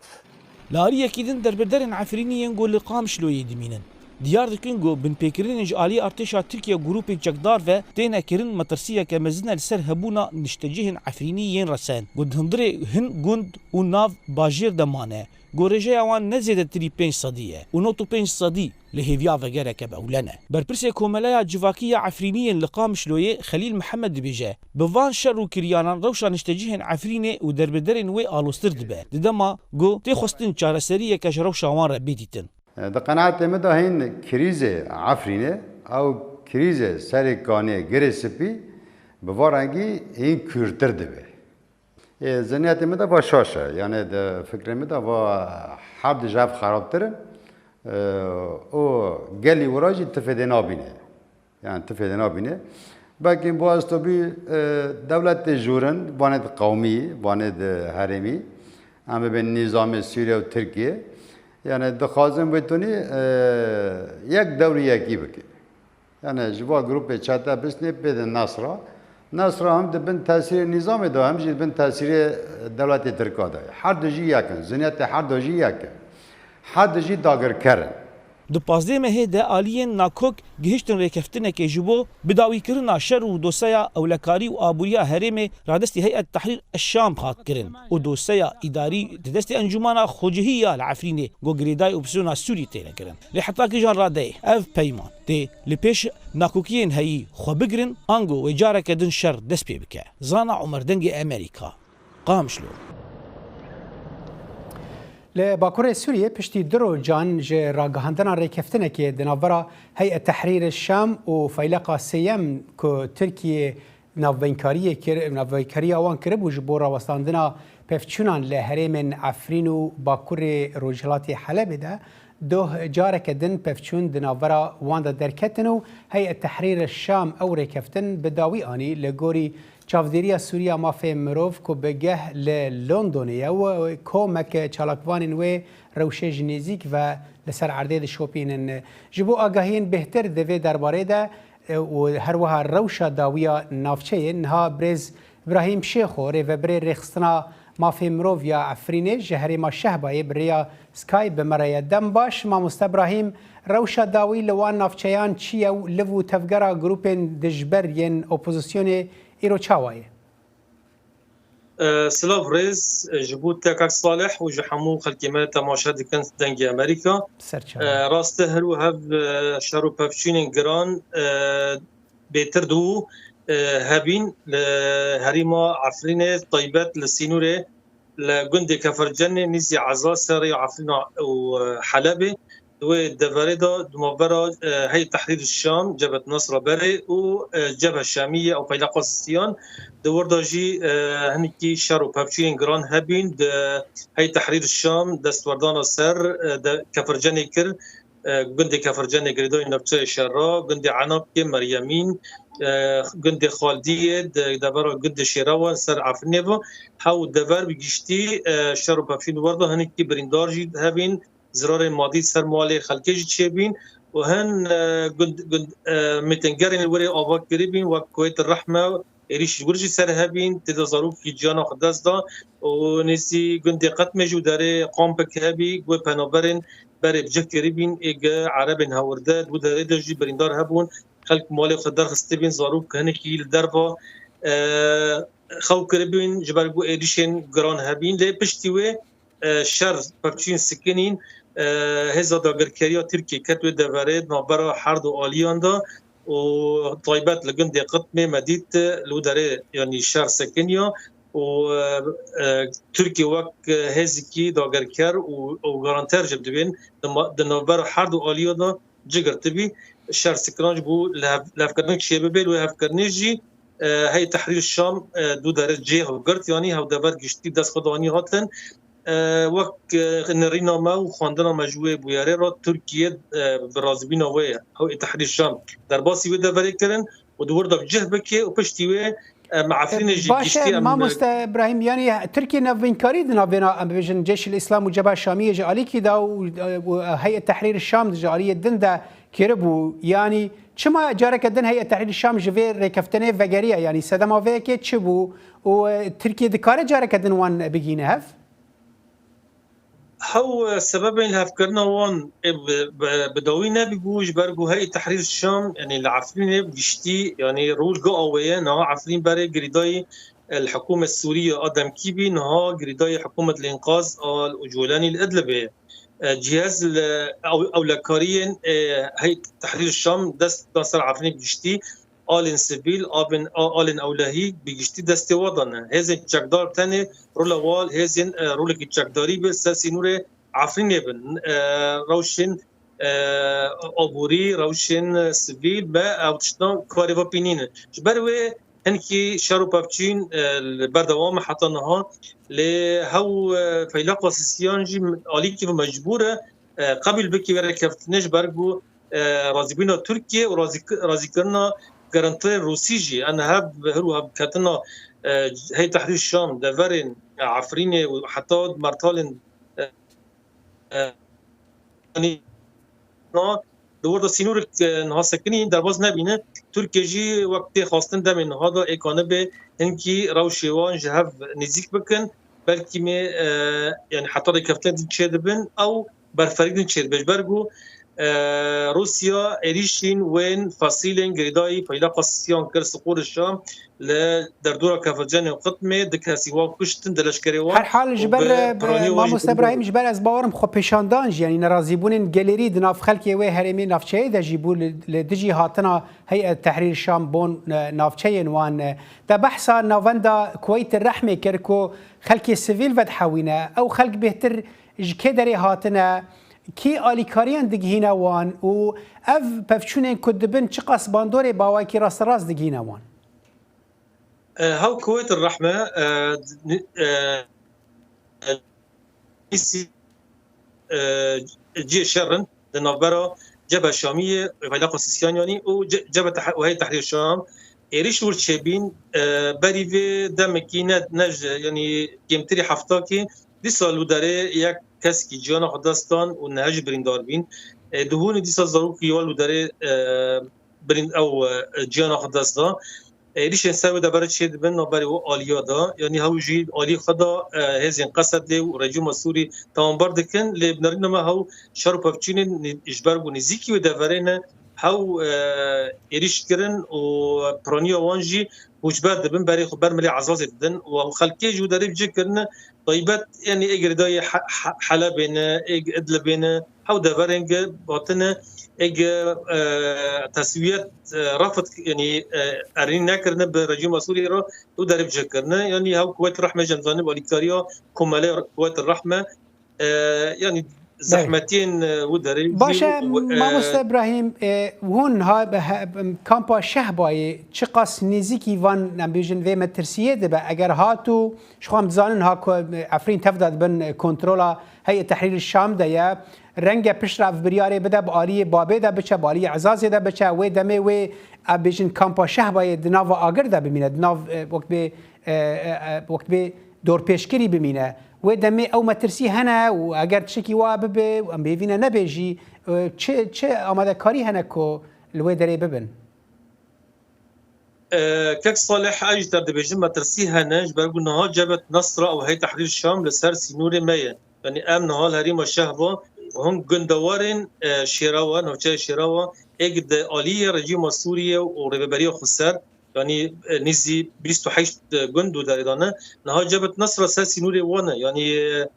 Li aliyekî din, derbederên Efrînî yên ku li Qamişloyê dimînin, diyar dikin ku binpêkirinên ji aliyê artêşa Tirkiye û grûpên çekdar ve têne kirin, metirsiyeke mezin e li ser hebûna niştecihên Efrînî yên resen, ku di hundirê hin gund û nav bajêr de mane. Gorêjeya wan ne zêdetirî pênc sedî ye û nod û pênc sedî li hêviya vegereke bi ewle ne. Berpirsê Komeleya Civakî ya Efrîniyên li Qamişloyê Xelîl Mihemed dibêje, bi van şer û kiryanan rewşa niştecihên Efrînê û derbederên wê aloztir dibe, di dema ku tê xwestin çareseriyeke ji rewşa wan re bê dîtin. Di qenaetê min de hîn krîzê Efrînê, ew krîzê Serê Kanê, Girê Spî, bi van rengî hîn kûrtir dibe. Ê, zihniyetê min de va şaş e. Yani di fikrê min de va her du ji hev xerabtir in. Ê, û gelî wira jî tifê dê nabîne. Yani tifê dê nabîne. Belkî bo ez to bî, ê, dewletê jûrin, vanê di qewmî, vanê di herêmî. Em bibên nîzamê Sûriye û Tirkiye. Yani dixwazin wê tunî, ê, yek dewrî yekî bikin. Yani ji bo grûpê çete bisnê pê de Nesra. Nesra hem di bin tesîrê nîzamê de, hem jî di bin tesîrê dewletê Tirka de. Her du jî yek in. Zihniyetê her du jî yek e. Her du jî dagirker in. Di pazdeh mehê de aliyên nakok gihiştin rêkeftinekê ji bo bidawîkirina şer û doseya ewlekarî û aboriya herêmê radestî Heyet Tehrîr Eşşam hat kirin û doseya îdarî di destê Encûmana Xwecihî ya li Efrînê, ku girêdayî opozîsyona Sûrî têne kirin. Lê heta kîjan radeyê ev peyman tê li pêş nakokiyên heyî xwe bigirin, ango wê careke din şer dest pê bike? Zana Omer, Dengê Amerîka, Qamişlo. Li Bakurê Sûriyê piştî du rojan ji ragihandina rêkeftinekê di navbera Heyet Tehrîr Şam û Feyleqa Sêyem ku Tirkiye navbeynkariye kir-, navbeynkariya wan kiribû ji bo rawestandina pevçûnan li herêmên Efrîn û Bakurê Rojhilatê Helebê de, doh careke din pevçûn di navbera wan de derketin û Heyet Tehrîr Şam ew rêkeftin bi dawî anî. Li gorî Çavdêriya Sûriya Mafê Mirov ku bi geh li Londonê ye û komek çalakvanên wê rewşê ji nêzîk ve li ser erdê dişopînin. Ji bo agahiyên bêhtir di vê derbarê de, û her wiha rewşa dawiya navçeyê, niha birêz Îbrahîm Şêxo, rêvebirê Rêxistina Mafê Mirov ya Efrînê ji herêma Şehbayê bi rêya Skype bi me re ye. Dem baş, mamoste Îbrahîm, rewşa dawî li wan navçeyan çi ye û liv û tevgera grûpên dijber yên opozisyonê îro çawa ye? E, silav rêz, e, ji bo te kak Salih û ji hemû xelkê me temaşe dikin Dengê Amerîka. Ser çavan. E, rast e, her wiha ev, e, şer û pevçûnên giran, e, bêtir dû, e, hebîn li herêma Efrînê, taybet li sînorê, li gundê Kefercenê, nîzî Ezasê, rêya Efrîna û, e, Helebê. Di wê deverê de di navbera, e, Heyet Tehrîr Şam, Cebhet Nesra berê û, e, Cebhe Şamî ye û Feyleqa Sêyem, di wir de jî, e, hinekî şer û pevçûyên giran hebîn. Di Heyet Tehrîr Şam destwerdana ser, e, de Kefercenê kir, e, gundê Kefercenê girêdayî navçeyê şer re, gundê Enabkê, Meryemîn, e, gundê Xaldiyê, di devera gundê Şêrewan ser Efrînê ve, hew dever bi giştî, e, şer û pevçûn di wir de hinekî birîndar jî hebîn. zirarên madî ser malê xelkê jî çêbîn û hin, e, gund, gund, e, mîtingerên li wirê ava kiribîn, wek Kuweyt Rehme, êrîş ji wir jî ser hebîn, tê de zarokî ciyana xwe dest da û nêzî gundê Qetmê jî û derê kampek hebî, wê penaberên berê bi cih kiribîn, ê gi erebên hewirde, di wî derê de jî birîndar hebûn, xelk malê xwe derxistibîn, zarok hinekî li derva, e, xew kiribîn, ji ber ku êrîşên giran hebîn. Lê piştî wê, e, şer pevçûn sekinîn, e, hêza dagirkeriya Tirkiyê ket wê deverê di navbera her du aliyan de û taybet li gundê Qitmê me dît, li wî derê, yanî şer sekiniya û, e, e, Tirkiye wek hêzekî dagirker û, û garanter jî dibên di ma-, di navbera her du aliyan de cih girtibî. Şer sekinan jî bû li hev-, li hevkirin çêbibe, li wê hevkirinê jî, e, Heyet Tehrîr Şam, e, du derê cih girt, yanî hevdever giştî dest xwe danî hatin. E, wek, e, nirîna me û xwendina me ji wê bûyerê re Tirkiye, e, bi razîbîna wê Heyet Tehrîr Şam derbasî wê deverê kirin û di wir de cih bike û piştî wê, e, me Efrînê jî Baş e, giştî em, e, Mamoste Îbrahîm, yanî Tirkiye navbînkarî di navbêna, em bibêjin, Ceyşil Îslam û Cebha Şamiyê ji alîkî de û, û Heyet Tehrîr Şam ji aliyê din de kiribû. Yanî çima careke din Heyet Tehrîr Şam ji vê rêkeftinê vegeriya? Yanî sedema vê yekê çi bû û, e, Tirkiye dikare careke din wan bigihîne hev? Hew, e, sebebên lihevkirina wan ê bi, bi, bi dawî nebîbû, ji ber ku Heyet Tehrîr Şam, yanî li Efrînê bi giştî, yanî rol gi awê ye, niha Efrîn berê girêdayî, e, li hikûmet Sûriye a demkî bî, niha girêdayî hikûmet Lênqaz a Colenî li Idlibê ye. E, cihaz li ew-, ewlekariyên, e, Heyet Tehrîr Şam dest da ser Efrînê bi giştî, alên sivîl, avên, a-, alên ewlehî bi giştî destê wan de ne. Hêzên çekdar tenê rola wan, hêzên, e, rolekî çekdarî bi ser sînorê Efrînê bin. E, rewşên, e, aborî, rewşên, e, sivîl me ew tiştan karê ve pînî ne. Ji ber wê hinkî şer û pevçûn, e, li berdewam e heta niha. Lê hew, e, feyleqa Sisiyan jî alîkî ve mecbûr e, e, qebûl bike wê rêkeftinê ji ber ku, e, razîbûna Tirkiye û razî-, razîkirina garantiyên Rûsî jî, em hev hir û hevketina, e, Heyet Tehrîr Şam, deverên, e, Efrînê û heta Mertalên, e, e, yanî na, di wir de sînorek, e, niha sekinî derbas nebîne. Tirkiye jî wek tê xwestin demê niha de ê kanibe hinkî rewşê wan ji hev nêzîk bikin. Belkî me, e, yanî heta rêkeftinên din çêdibin, ew berferî din çêdibe. Ji ber ku, e, Rûsya êrîşên wên fesîlên girêdayî feyleqa Sisiyan kir Siqûrê Şam li derdora Kefilcenê û Qitmê, du kesî wan kuştin di leşkerê wan. Her hal ji û ber, bi e, piranî wan jî Mamoste Îbrahîm, ji ber ez bawerim xwepêşandan jî, yanî nerazîbûnên gelêrî di nav xelkê wê herêmê navçeyê de jî bû li, li dijî hatina Heyet Tehrîr Şam bon, e, navçeyên wan, e, te behsa navenda Kuweyt Rehmê kir ku xelkê sivîl vedihewîne. Ew xelk bêhtir ji kê derê hatine, kî alîkariyan digihîne wan û ev pevçûnên ku dibin çiqas bandorê bi awayekî rasterast digihîne wan? E, hew Kuweyt Rehme, e, e, e, cihê şer in di navbera Cebhe Şamiyê, Feyleqa Sisiyan yanî û ce-, Cebhe Teh-, û Heyet Tehrîr Şam êrîş wir çêbîn, e, berî vê demekî ne, ne ji, yanî kêmtirî heftakî, dîsa li derê yek keskî ciyana xwe dest dan û neh jî birîndar bîn. E, di hûnî dîsa zarokî wan li derê, e, birîn-, ew, e, ciyana xwe dest da. Êrîşên ser wê deverê çêdibin navberê wê aliya de, yanî hew jî alî xwe da, e, hêzên Qesedê û rejîma Sûrî tawanbar dikin, lê bi nerîna me hew şer û pevçûnên nî-, ji ber ku nêzîkî wê deverê ne, hew, e, êrîş kirin û piraniya wan jî koçber dibin, berê xwe ber milê Ezazê didin û ew xelkê ji wî derê bi cih kirine, taybet, yanî ê girêdayî He-, He-, Helebê ne, ê Idlibê ne, hew deverên ge hatine, ê ge, e, teswiyet, e, refd, yanî, e, erîn nekirine bi rejîma Sûriyê re û derê bi cih kirine. Yanî hew Kuweyt Rehme jî em zanin alîkariya komelê Kuweyt Rehme, e, yanî zehmetiyên, e, wî derê jî Baş e, û, e, Mamoste Îbrahîm, e, hûn ha, he, kampa Şehbayê çiqas nêzîkî van, em bêjin, vê metirsiyê dibe? Eger hat û, ji xwe em dizanin ha ku Efrîn tev de di bin kontrola Heyet Tehrîr Şam de ye, renge piştre ev biryarê bide, bi aliyê Babê de biçe, bi aliyê Ezazê de biçe, wê demê wê, em bêjin, kampa Şehbayê di nava agir de bimîne, di nav, e, wek bê, e, e, e, wek bê dorpêçkirî bimîne. Wê demê ew metirsî hene û eger tiştekî wa bibe û em bêvîne nebe jî, e, çi, çi amadekarî hene ku li wê derê bibin? E, kek Salih, ez jî te dibêjim, metirsî hene, ji ber ku niha Cebhet Nesra û Heyet Tehrîr Şam li ser sînorê me ye. Yanî em niha li herêma Şehba hûn gundewarên, e, Şêrawa, navçeya Şêrawa, êk di aliyê rejîma Sûriyê û Rêveberiya Xweser, yanî, e, nîzî bîst û heşt gund û derê de ne. Niha Cebhet Nesra ser sînorê wan e. Yanî, e,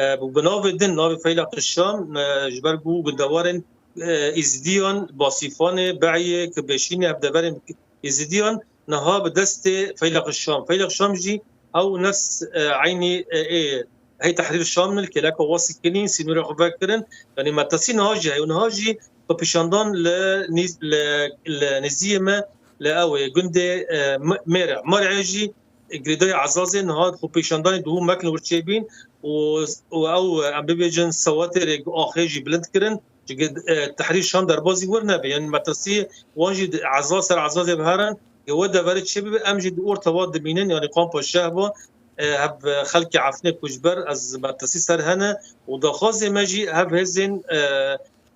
e, bi navê din, navê Feyleq Şam, e, ji ber ku gundewarên, e, Êzidiyan, Basîfanê, Be'yê, Kibêşînê, hevdeverên Êzidiyan niha bi destê Feyleq Şam. Feyleq Şam jî ew nefs, e, eynî, e, ê Hey Tehrîr Şam in, li kêleka Wasî Kilîn, sînorê xwe vekirin. Yanî metirsî niha jî heye û niha jî xwepêşandan li nîz-, li, li nêziyê me, li ew ê gundê, e, M-, Mêre. Mêre jî girêdayî Ezazê niha xwepêşandanê dihû mekin wir çêbîn û, û ew, em bibêjin, sewetê rêk axê jî bilind kirin. Çunke, e, Tehrîr Şam derbazî wir nebe. Yanî metirsî wan jî di Ezaz ser Ezazê biherin. Ke we deverê çê bibe, em jî di orta wa dimînin. Yanî kampa Şehba, e, hev xelkê Efrînê ku ji ber ez metirsî ser hene û daxwazê me jî hev hêzên, e,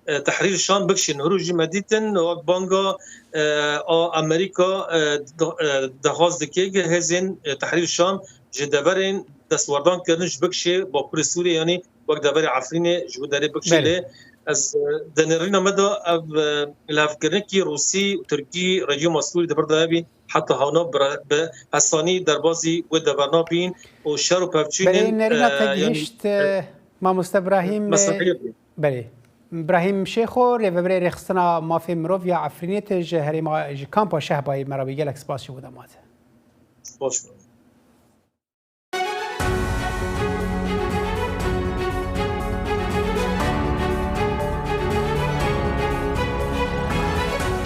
e, Tehrîr Şam bikişîn. Hûrû jî me dîtin, wek banga, e, a Amerîka, e, da-, e, daxwaz dike ke hêzên, e, Tehrîr Şam ji deverên destwerdan kirin ji bikişê Bakurê Sûriyê, yanî wek deverê Efrînê ji bo derê bikişê. Belê. Lê ez, e, di nêrîna me de ev, e, lihevkirinekî Rûsî û Tirkî rejîma Sûrî di vir de hebî heta hewna bi re-, bi hesanî derbazî wê dever nabîn û şer û pevçûnên, Belê, nêrîna e, te yanî, gihîşt, e, e, Mamoste Brahîm, e, meseleya bî. Belê. Brahîm Şêxo, rêvebirê Rêxistina Mafê Mirov ya Efrînê, tu ji herêma, ji kampa Şehbayê me re bî. Gelek spas ji bo dema te. Spas.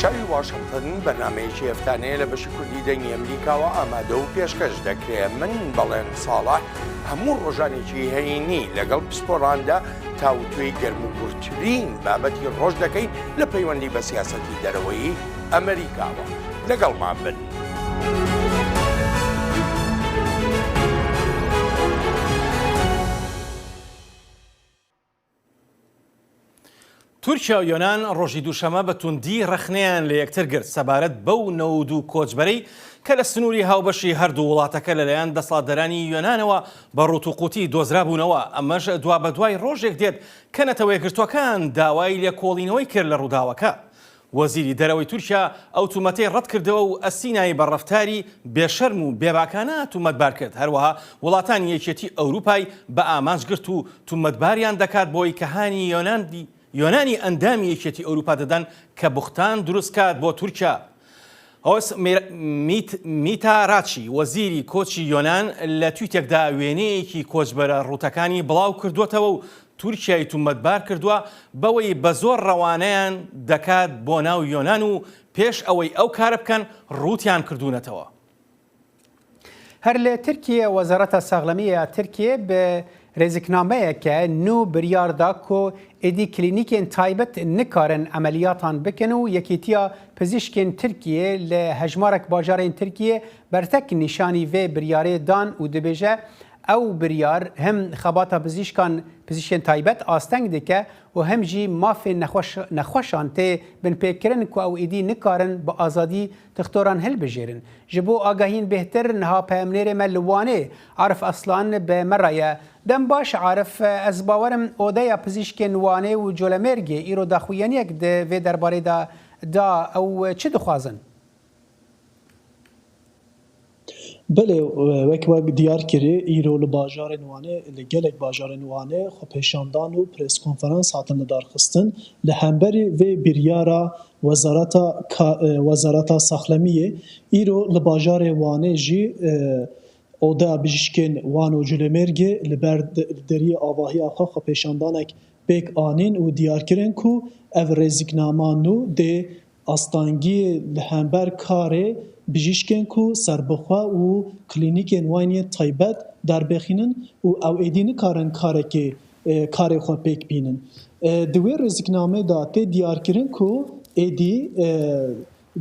Çavi Washington بەرنمەیەکی هەفتانەیە لە بەشی کوردی دەنگی ئەمریکاوە ئامادە و پێشکەش دەکرێت. من بەڵێن ساڵح هەموو ڕۆژانێکی هەینی لەگەڵ پسپۆراندا تاوتوێی گەرموگورترین بابەتی ڕۆژ دەکەین لە پەیوەندی بە سیاسەتی دەرەوەی ئەمریکاوە. لەگەڵمان بن. تورکیا و یۆنان ڕۆژی دووشەممە بە توندی ڕەخنەیان لە یەکتر گرت سەبارەت بەو نەوەد و دوو کۆچبەرەی کە لە سنووری هاوبەشی هەردوو وڵاتەکە لەلایەن دەسەڵاتدارانی یۆنانەوە بە ڕووت و قوتی دۆزرابوونەوە. ئەمەش دوا بە دوای ڕۆژێک دێت کە نەتەوە یەکگرتووەکان داوای لێکۆڵینەوەی کرد لە ڕووداوەکە. وەزیری دەرەوەی تورکیا ئەو تومەتەی ڕەت کردەوە و ئەسینای بە ڕەفتاری بێشەرم و بێباکانە تومەتبار کرد. هەروەها وڵاتانی یەکێتی ئەوروپای بە ئامانج گرت و تومەتباریان دەکات بۆی کە هانی یۆناندی-، یۆنانی ئەندامی یەکێتی ئەوروپا دەدەن کە بوختان دروست کات بۆ تورکیا. ئەوس میر-، میت-، میتا راچی، وەزیری کۆچی یۆنان، لە تویتێکدا وێنەیەکی کۆچبەرە ڕووتەکانی بڵاو کردوتەوە و تورکیای تومەتبار کردووە بەوەی بە زۆر ڕەوانەیان دەکات بۆ ناو یۆنان و پێش ئەوەی ئەو کارە بکەن، ڕووتیان کردوونەتەوە. هەر لە ترکیە، وەزارەتە ساغلەمیە ترکیە بە رێزیکنامەیەکە نو بریار دا کو ئێدی کلینیکێن تایبەت نکارن ئەمەلیاتان بکەن و یەکێتیە پزیشکێن ترکیە لە هەژمارەک باژارێن ترکیە بەرتەک نیشانی vê biryarê dan û dibêje، ew biryar hem xebata pizîşkan, pizîşkên taybet asteng dike û hem jî mafên nexweş-, nexweşan tê binpêkirin ku ew êdî nikarin bi azadî dixtoran hilbijêrin. Ji bo agahîn bêhtir, niha peyamnêrê me li Wanê, Arif Aslan, bi me re ye. Dem baş, Arif, ez bawerim Odeya Pizîşkên Wanê û Colemêrgê îro daxuyaniyek di vê derbarê de da, ew çi dixwazin? Belê, wek we diyar kirî, îro li bajarên Wanê, li gelek bajarên Wanê xwepêşandan û preskonferans hatin lidarxistin. Li hemberî vê biryara Wezareta Ka-, e, Wezareta Saxlemiyê, îro li bajarê Wanê jî, e, Odeya Bijîşkên Wan û Colemêrgê li ber de-, li deriyê avahiya xwe xwepêşandanek pêk anîn û diyar kirin ku ev rêzîknama nû dê astangiyê li hember karê bijîşkên ku serbixwe û klînîkên wan yên taybet derbêxînin û ew êdî nikarin karekê, e, karê xwe pêk bînin. E, di wê rêziknamê de tê diyarkirin ku êdî, e,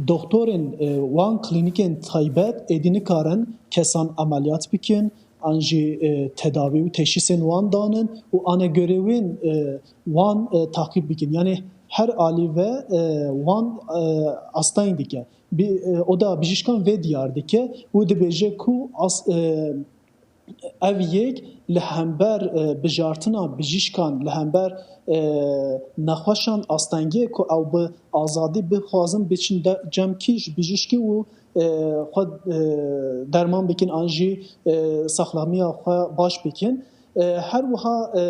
doktorên, e, wan klînîkên taybet êdî nikarin kesan emeliyat bikin, an jî, e, tedawî û teşhîsên wan danin û anegorê wên, e, wan, e, taqîb bikin. Yanî her alî ve, e, wan, e, asteng dike. Bi, e, oda bijîşkan vê diyar dike û dibêje ku as-, e, ev yek li hember, e, bijartina bijîşkan, li hember, e, nexweşan astengiyê ku ew bi azadî bixwazin biçin de, cem kî ji bijîşkî û, e, xwe, e, derman bikin an jî, e, saxlamiya xwe baş bikin. E, her wiha, e,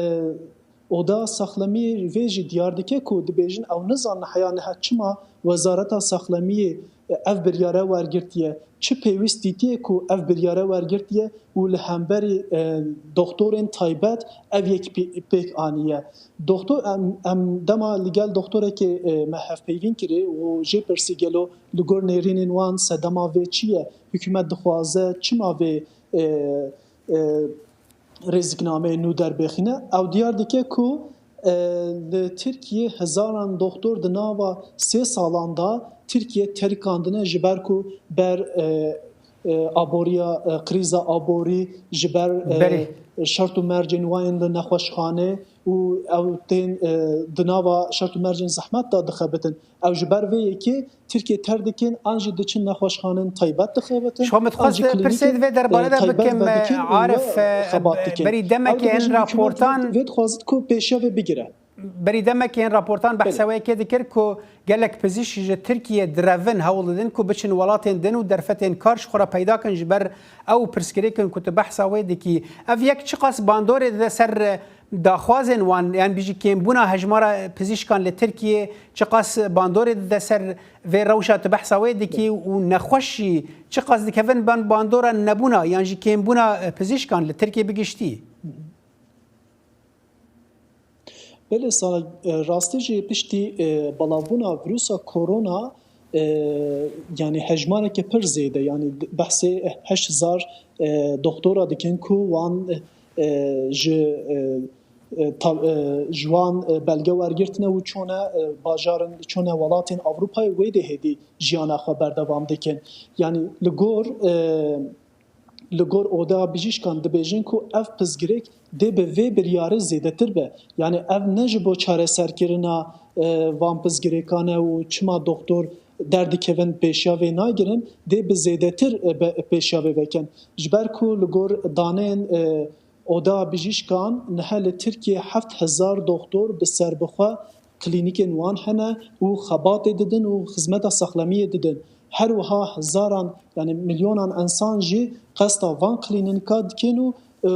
Oda Saxlemiyê vê jî diyar dike ku dibêjin ew nizanin heya niha çima Wezareta Saxlemiyê ev biryare wergirtiye, çi pêwîst dîtiye ku ev biryare wergirtiye û li hemberî, e, doxtorên taybet ev yek pê-, pêk aniye. Doxtor, em, em dema li gel doxtorekê, e, me hevpeyvîn kirê û jê pirsî gelo li gor nêrînên wan sedema vê çi ye? Hikûmet dixwaze çima vê, e, e, rêziknameyê nû derbêxîne. Ew diyar dike ku, e, li Tirkiyê hezaran doxtor di nava sê salan de Tirkiye terikandine ji ber ku ber, e, e, aboriya, e, krîza aborî, ji ber, e, Belê. şert û mercên wayên li nexweşxane û ew tên, e, di nava şert û mercên zehmet de dixebitin. Ew ji ber vê yekê Tirkiye terk dikin, an jî diçin nexweşxanên taybet dixebitin, Şixwe min dixwest an jî klînîkên, pirsê di vê derbarê e, de taybet bikim, vedikin û Arif, we e, xebat dikin. Berî demekê Ew dibêjin hin hikûmet raportan vê dixwazit ku pêşiya vê bigire. Berî demekê hin raportan Belê. behsa wê yekê dikir ku gelek pizîşk ji Tirkiye direvin, hewl didin ku biçin welatên din û derfetên kar ji xwe re peyda kin ji ber ew pirsgirêkin ku tu behsa wê dikî. Ev yek çiqas bandorê dide ser, e, daxwazên wan, yan bijî kêmbûna hejmara pizîşkan li Tirkiyê, çiqas bandorê dide ser vê rewşa tu behsa wê dikî û nexweş jî çiqas dikevin ban bandora nebûna yan jî kêmbûna, e, pizîşkan li Tirkiyê bi giştî? Belê, Sara, e, rastî jî piştî, e, belavbûna vîrusa korona, e, yanî hejmareke pir zêde, yanî behsê heşt hezar, e, doktora dikin ku wan, e, ji, e, e, ta-, e, ji wan, e, belge wergirtine û çûne, e, bajarin, çûne welatên Ewropayê wê de hêdî jiyana xwe berdewam dikin. Yanî li gor, e, li gor Oda Bijîşkan dibêjin ku ev pirsgirêk dê bi vê biryarê zêdetir be. Yanî ev ne ji bo çareserkirina, e, van pirsgirêkan e û çima doktor derdikevin pêşiya vê nagirin, dê bi zêdetir, e, be, pêşiya vê vekin. Ji ber ku li gor daneyên, e, Oda Bijîşkan niha li Tirkiyê heft hezar doktor bi serbixwe klînîkên wan hene û xebatê didin û xizmeta saxlemiyê didin. Her wiha hezaran, yanî milyonan ensan jî qesta van klînîka dikin û, e,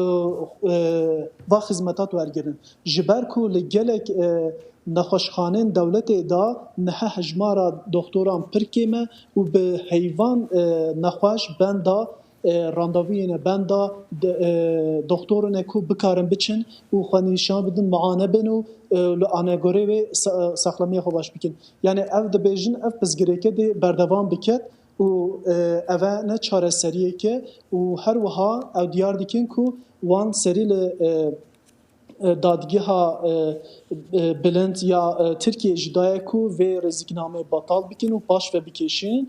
e, va xizmeta wergirin. Ji ber ku li gelek, e, nexweşxanên dewletê de niha hejmara doktoran pir kêm e û bi heyvan, e, nexweş benda, e, randevûyê ne benda, de, e, doktorên ku bikarin biçin û xwe nîşan bidin, muane bin û, e, li anegorê wê sa-, saxlemiya xwe baş bikin. Yanî ev dibêjin, ev pirsgirêke dê berdewam biket û, e, eve ne çareseriyeke û her wiha ew diyar dikin ku wan serî li, e, e, dadgeha, e, e, bilind ya, e, Tirkiyê jî daye ku vê rêziknameyê betal bikin û paş ve bikêşin.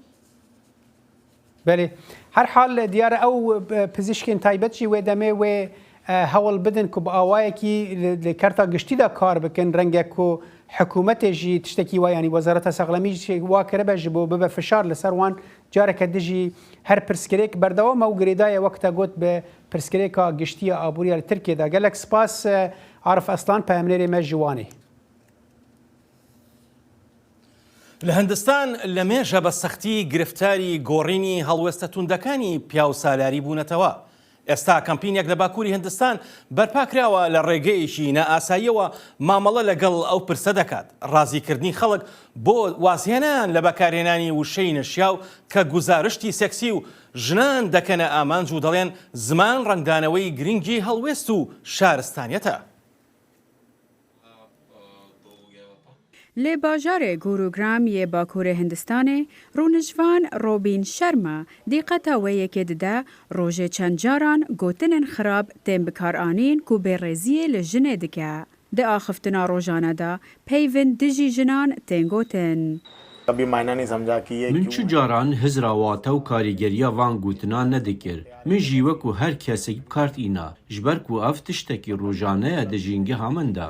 Belê. Her hal diyar e ew, e, pizîşkên taybet jî wê demê wê, e, hewl bidin ku bi awayekî li, li kerta giştî de kar bikin. Renge ku hikûmetê jî tiştekî wa, yanî Wezareta Saxlemî jî wa kiribe ji bo bibe fişar li ser wan. Careke dijî her pirsgirêk berdewam e û girêdayê, wek te got, bi pirsgirêka giştî ya aboriya li Tirkiyê de. Gelek spas, e, Arif Aslan, peyamnêrê me ji Wanê. Li Hindistan lemêja be sextî giriftarî گۆڕینی هەڵوێستە توندەکانی پیاو سالاری بوونەتەوە. ئێستا کەمپینێک لە باکووری هندستان بەرپا کراوە، لە ڕێگەیەکی نائاساییەوە مامەڵە لەگەڵ ئەو پرسە دەکات. ڕازیکردنی خەڵک بۆ وازهێنان لە بەکارهێنانی وشەی نەشیاو کە گوزارشتی سێکسی و ژنان دەکەنە ئامانج و دەڵێن زمان ڕەنگدانەوەی گرنگی هەڵوێست و شارستانیەتە. Li bajarê Gurugram yê Bakurê Hindistanê rûnişvan Robin Sharma dîqeta wê yekê dide, rojê çend caran gotinên xirab tên bikaranîn ku bêrêziyê li jinê dike. Di axiftina rojane de peyvên dijî jinan tên gotin. कभी मायना नहीं समझा कि ये Min क्यों çi है। caran hizra wate û karîgeriya van gotinan nedikir. Min jî wekû her kesek bi kar tîna, ji ber ku ev tiştekî rojane ye di jîngeha min de.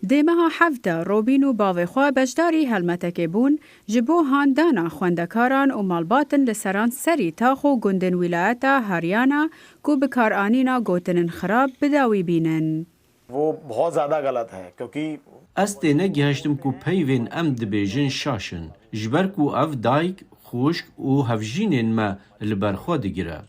Dê meha heft de Robîn û bavê xwe beşdarî helmetekê bûn, ji bo handana xwendekaran û malbatin li seranserî tax û gundên wîlayeta Haryana ku bikaranîna gotinên xirab bi dawî bînin. वो बहुत ज़्यादा गलत है, क्योंकि Ez tênegihiştim ku peyvên em dibêjin şaş in, ji ber ku ev dayik, xwişk û hevjînên me li ber xwe digire.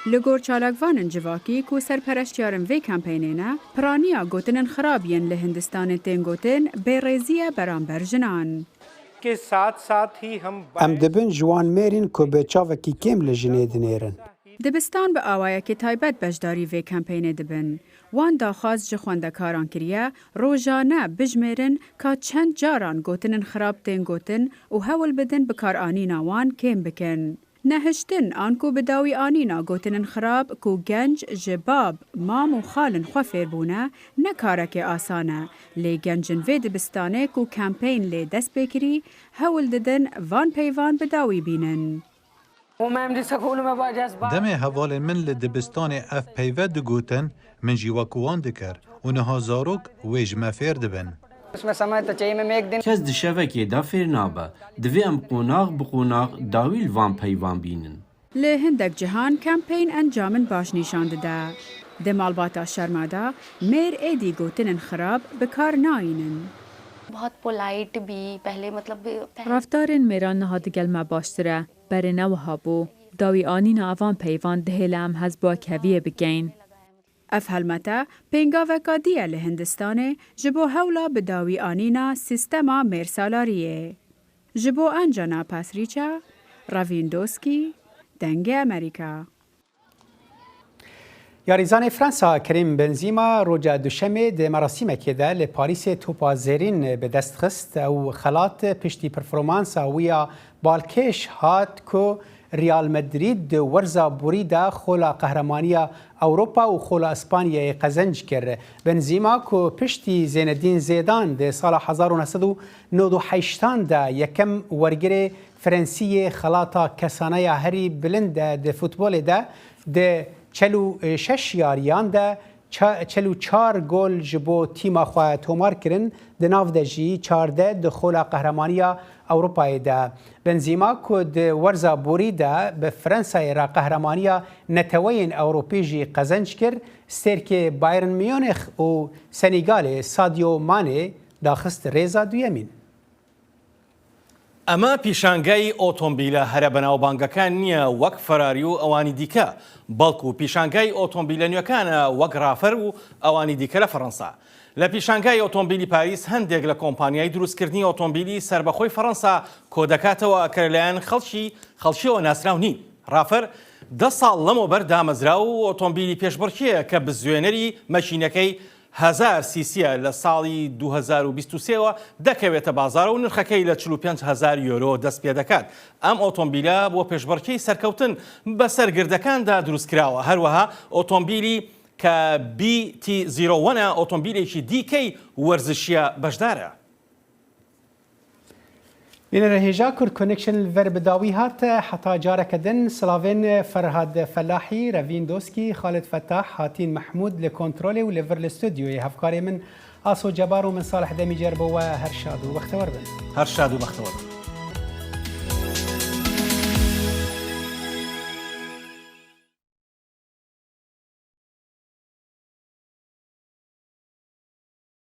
Li gor çalakvanên civakî ku serpereştiyarên vê kampeynê ne, piraniya gotinên xirab yên li Hindistanê tên gotin bêrêzî ye beramber jinan. के साथ साथ ही हम Em dibin ji wan mêrîn ku bi çavekî kêm li jinê dinêrin. Dibistan bi awayekî taybet beşdarî vê kampeynê dibin. Wan daxwaz ji xwendekaran kiriye, rojane bijmêrin ka çend caran gotinên xirab tên gotin û hewl bidin bikaranîna wan kêm bikin. Nehiştin anku bi dawî anîna gotinên xirab ku genc ji bab, mam û xalên xwe fêr bûne, ne kareke asan e, lê gencên vê dibistanê ku kampeyn lê dest pê kirî, hewl didin van peyvan bi dawî bînin. वो मैं MD school में बा- जस बा- Demê hevalên min li dibistanê ev peyve digotin, min jî wekû wan dikir û niha zarok wê ji me fêr dibin. उसमें समय तो चाहिए, मैं एक दिन Kes di şevekê de fêr nabe. Divê em qonax bi qonax dawî li van peyvan bînin. Li hindek cihan kampeyn encamin baş nîşan dide. Di malbata Şerma de mêr êdî gotinên xirab bi kar nayînin. बहुत पोलाइट भी पहले, मतलब, पहले Reftarên mêran niha digel me baştir e. Berê ne wiha bû. Dawî anîna evan peyvan dihêle em hez bi wek heviyê bikeyn. Ev helmete pêngaveka dî ye li Hindistanê ji bo hewla bi dawî anîna sîstema mêrsalariyê. Ji bo Anjana Pasriça, Ravîn Doskî, Dengê Amerîka. Yarîzanê Fransa Kerîm Benzîma roja Duşemê di merasîmekê de li Parîsê topa zêrîn bi dest xist. Ew xelat piştî performansa wî ya balkêş hat ku Real Madrid di werza borî de xola qehremaniya Ewropa û xola Îspanyayê qezenc kir. Benzîma ku piştî Zênedîn Zêdan di sala hezar û neh sed û nod û heştan de yekem wergirê Frensî yê xelata kesane ya herî bilind e di futbolê de, di çel û şeş yariyan de ça-, çel û çar gol ji bo tîma xwe tomar kirin, di nav de jî çardeh di xola qehremaniya Ewropayê de. Benzîma ku di werza borî de bi Frensayê re qehremaniya neteweyên Ewropî jî qezenc kir, stêrkê Bayern Munich û Senîgalê Sadio Mane daxist rêza duyemîn. ئەمە پیشانگای ئۆتۆمبیلە هەرە بەناوبانگەکان نییە وەک فەراری و ئەوانی دیکە، بەڵکو پیشانگای ئۆتۆمبیلە نوێکانە وەک ڕافەر و ئەوانی دیکە لە فەڕەنسا. لە پیشانگای ئۆتۆمبیلی پاریس هەندێک لە کۆمپانیای دروستکردنی ئۆتۆمبیلی سەربەخۆی فەڕەنسا کۆدەکاتەوە کە لەلایەن خەڵکی خەڵکیەوە ناسراو نین. ڕافەر دە ساڵ لەمەوبەر دامەزرا و ئۆتۆمبیلی پێشبڕکێیە کە بزوێنەری مەشینەکەی هەزار سیسیە لە ساڵی دوو هەزار و بیست و سێ وە دەکەوێتە بازارەوە و نرخەکەی لە چل و پێنج هەزار یۆرۆ دەست پێ دەکات. ئەم ئۆتۆمبیلە بۆ پێشبڕکێی سەرکەوتن بەسەر گردەکاندا دروست کراوە. هەروەها ئۆتۆمبیلی کە بی تی زیرۆ وەنە ئۆتۆمبیلێکی دیکەی وەرزشیە بەشدارە. Bînere hêja Kurd Connection li vir bi dawî hat. Heta careke din silavên Ferhad Felahî, Revîn Doskî, Xalid Fetah, Hatîn Mehmûd li kontrolê û li vir li stûdyoyê hevkarê min Aso Cebar û min Salih Demîcer bo we her şad û bextewar bin. هەر شاد و بەختەوەر بن.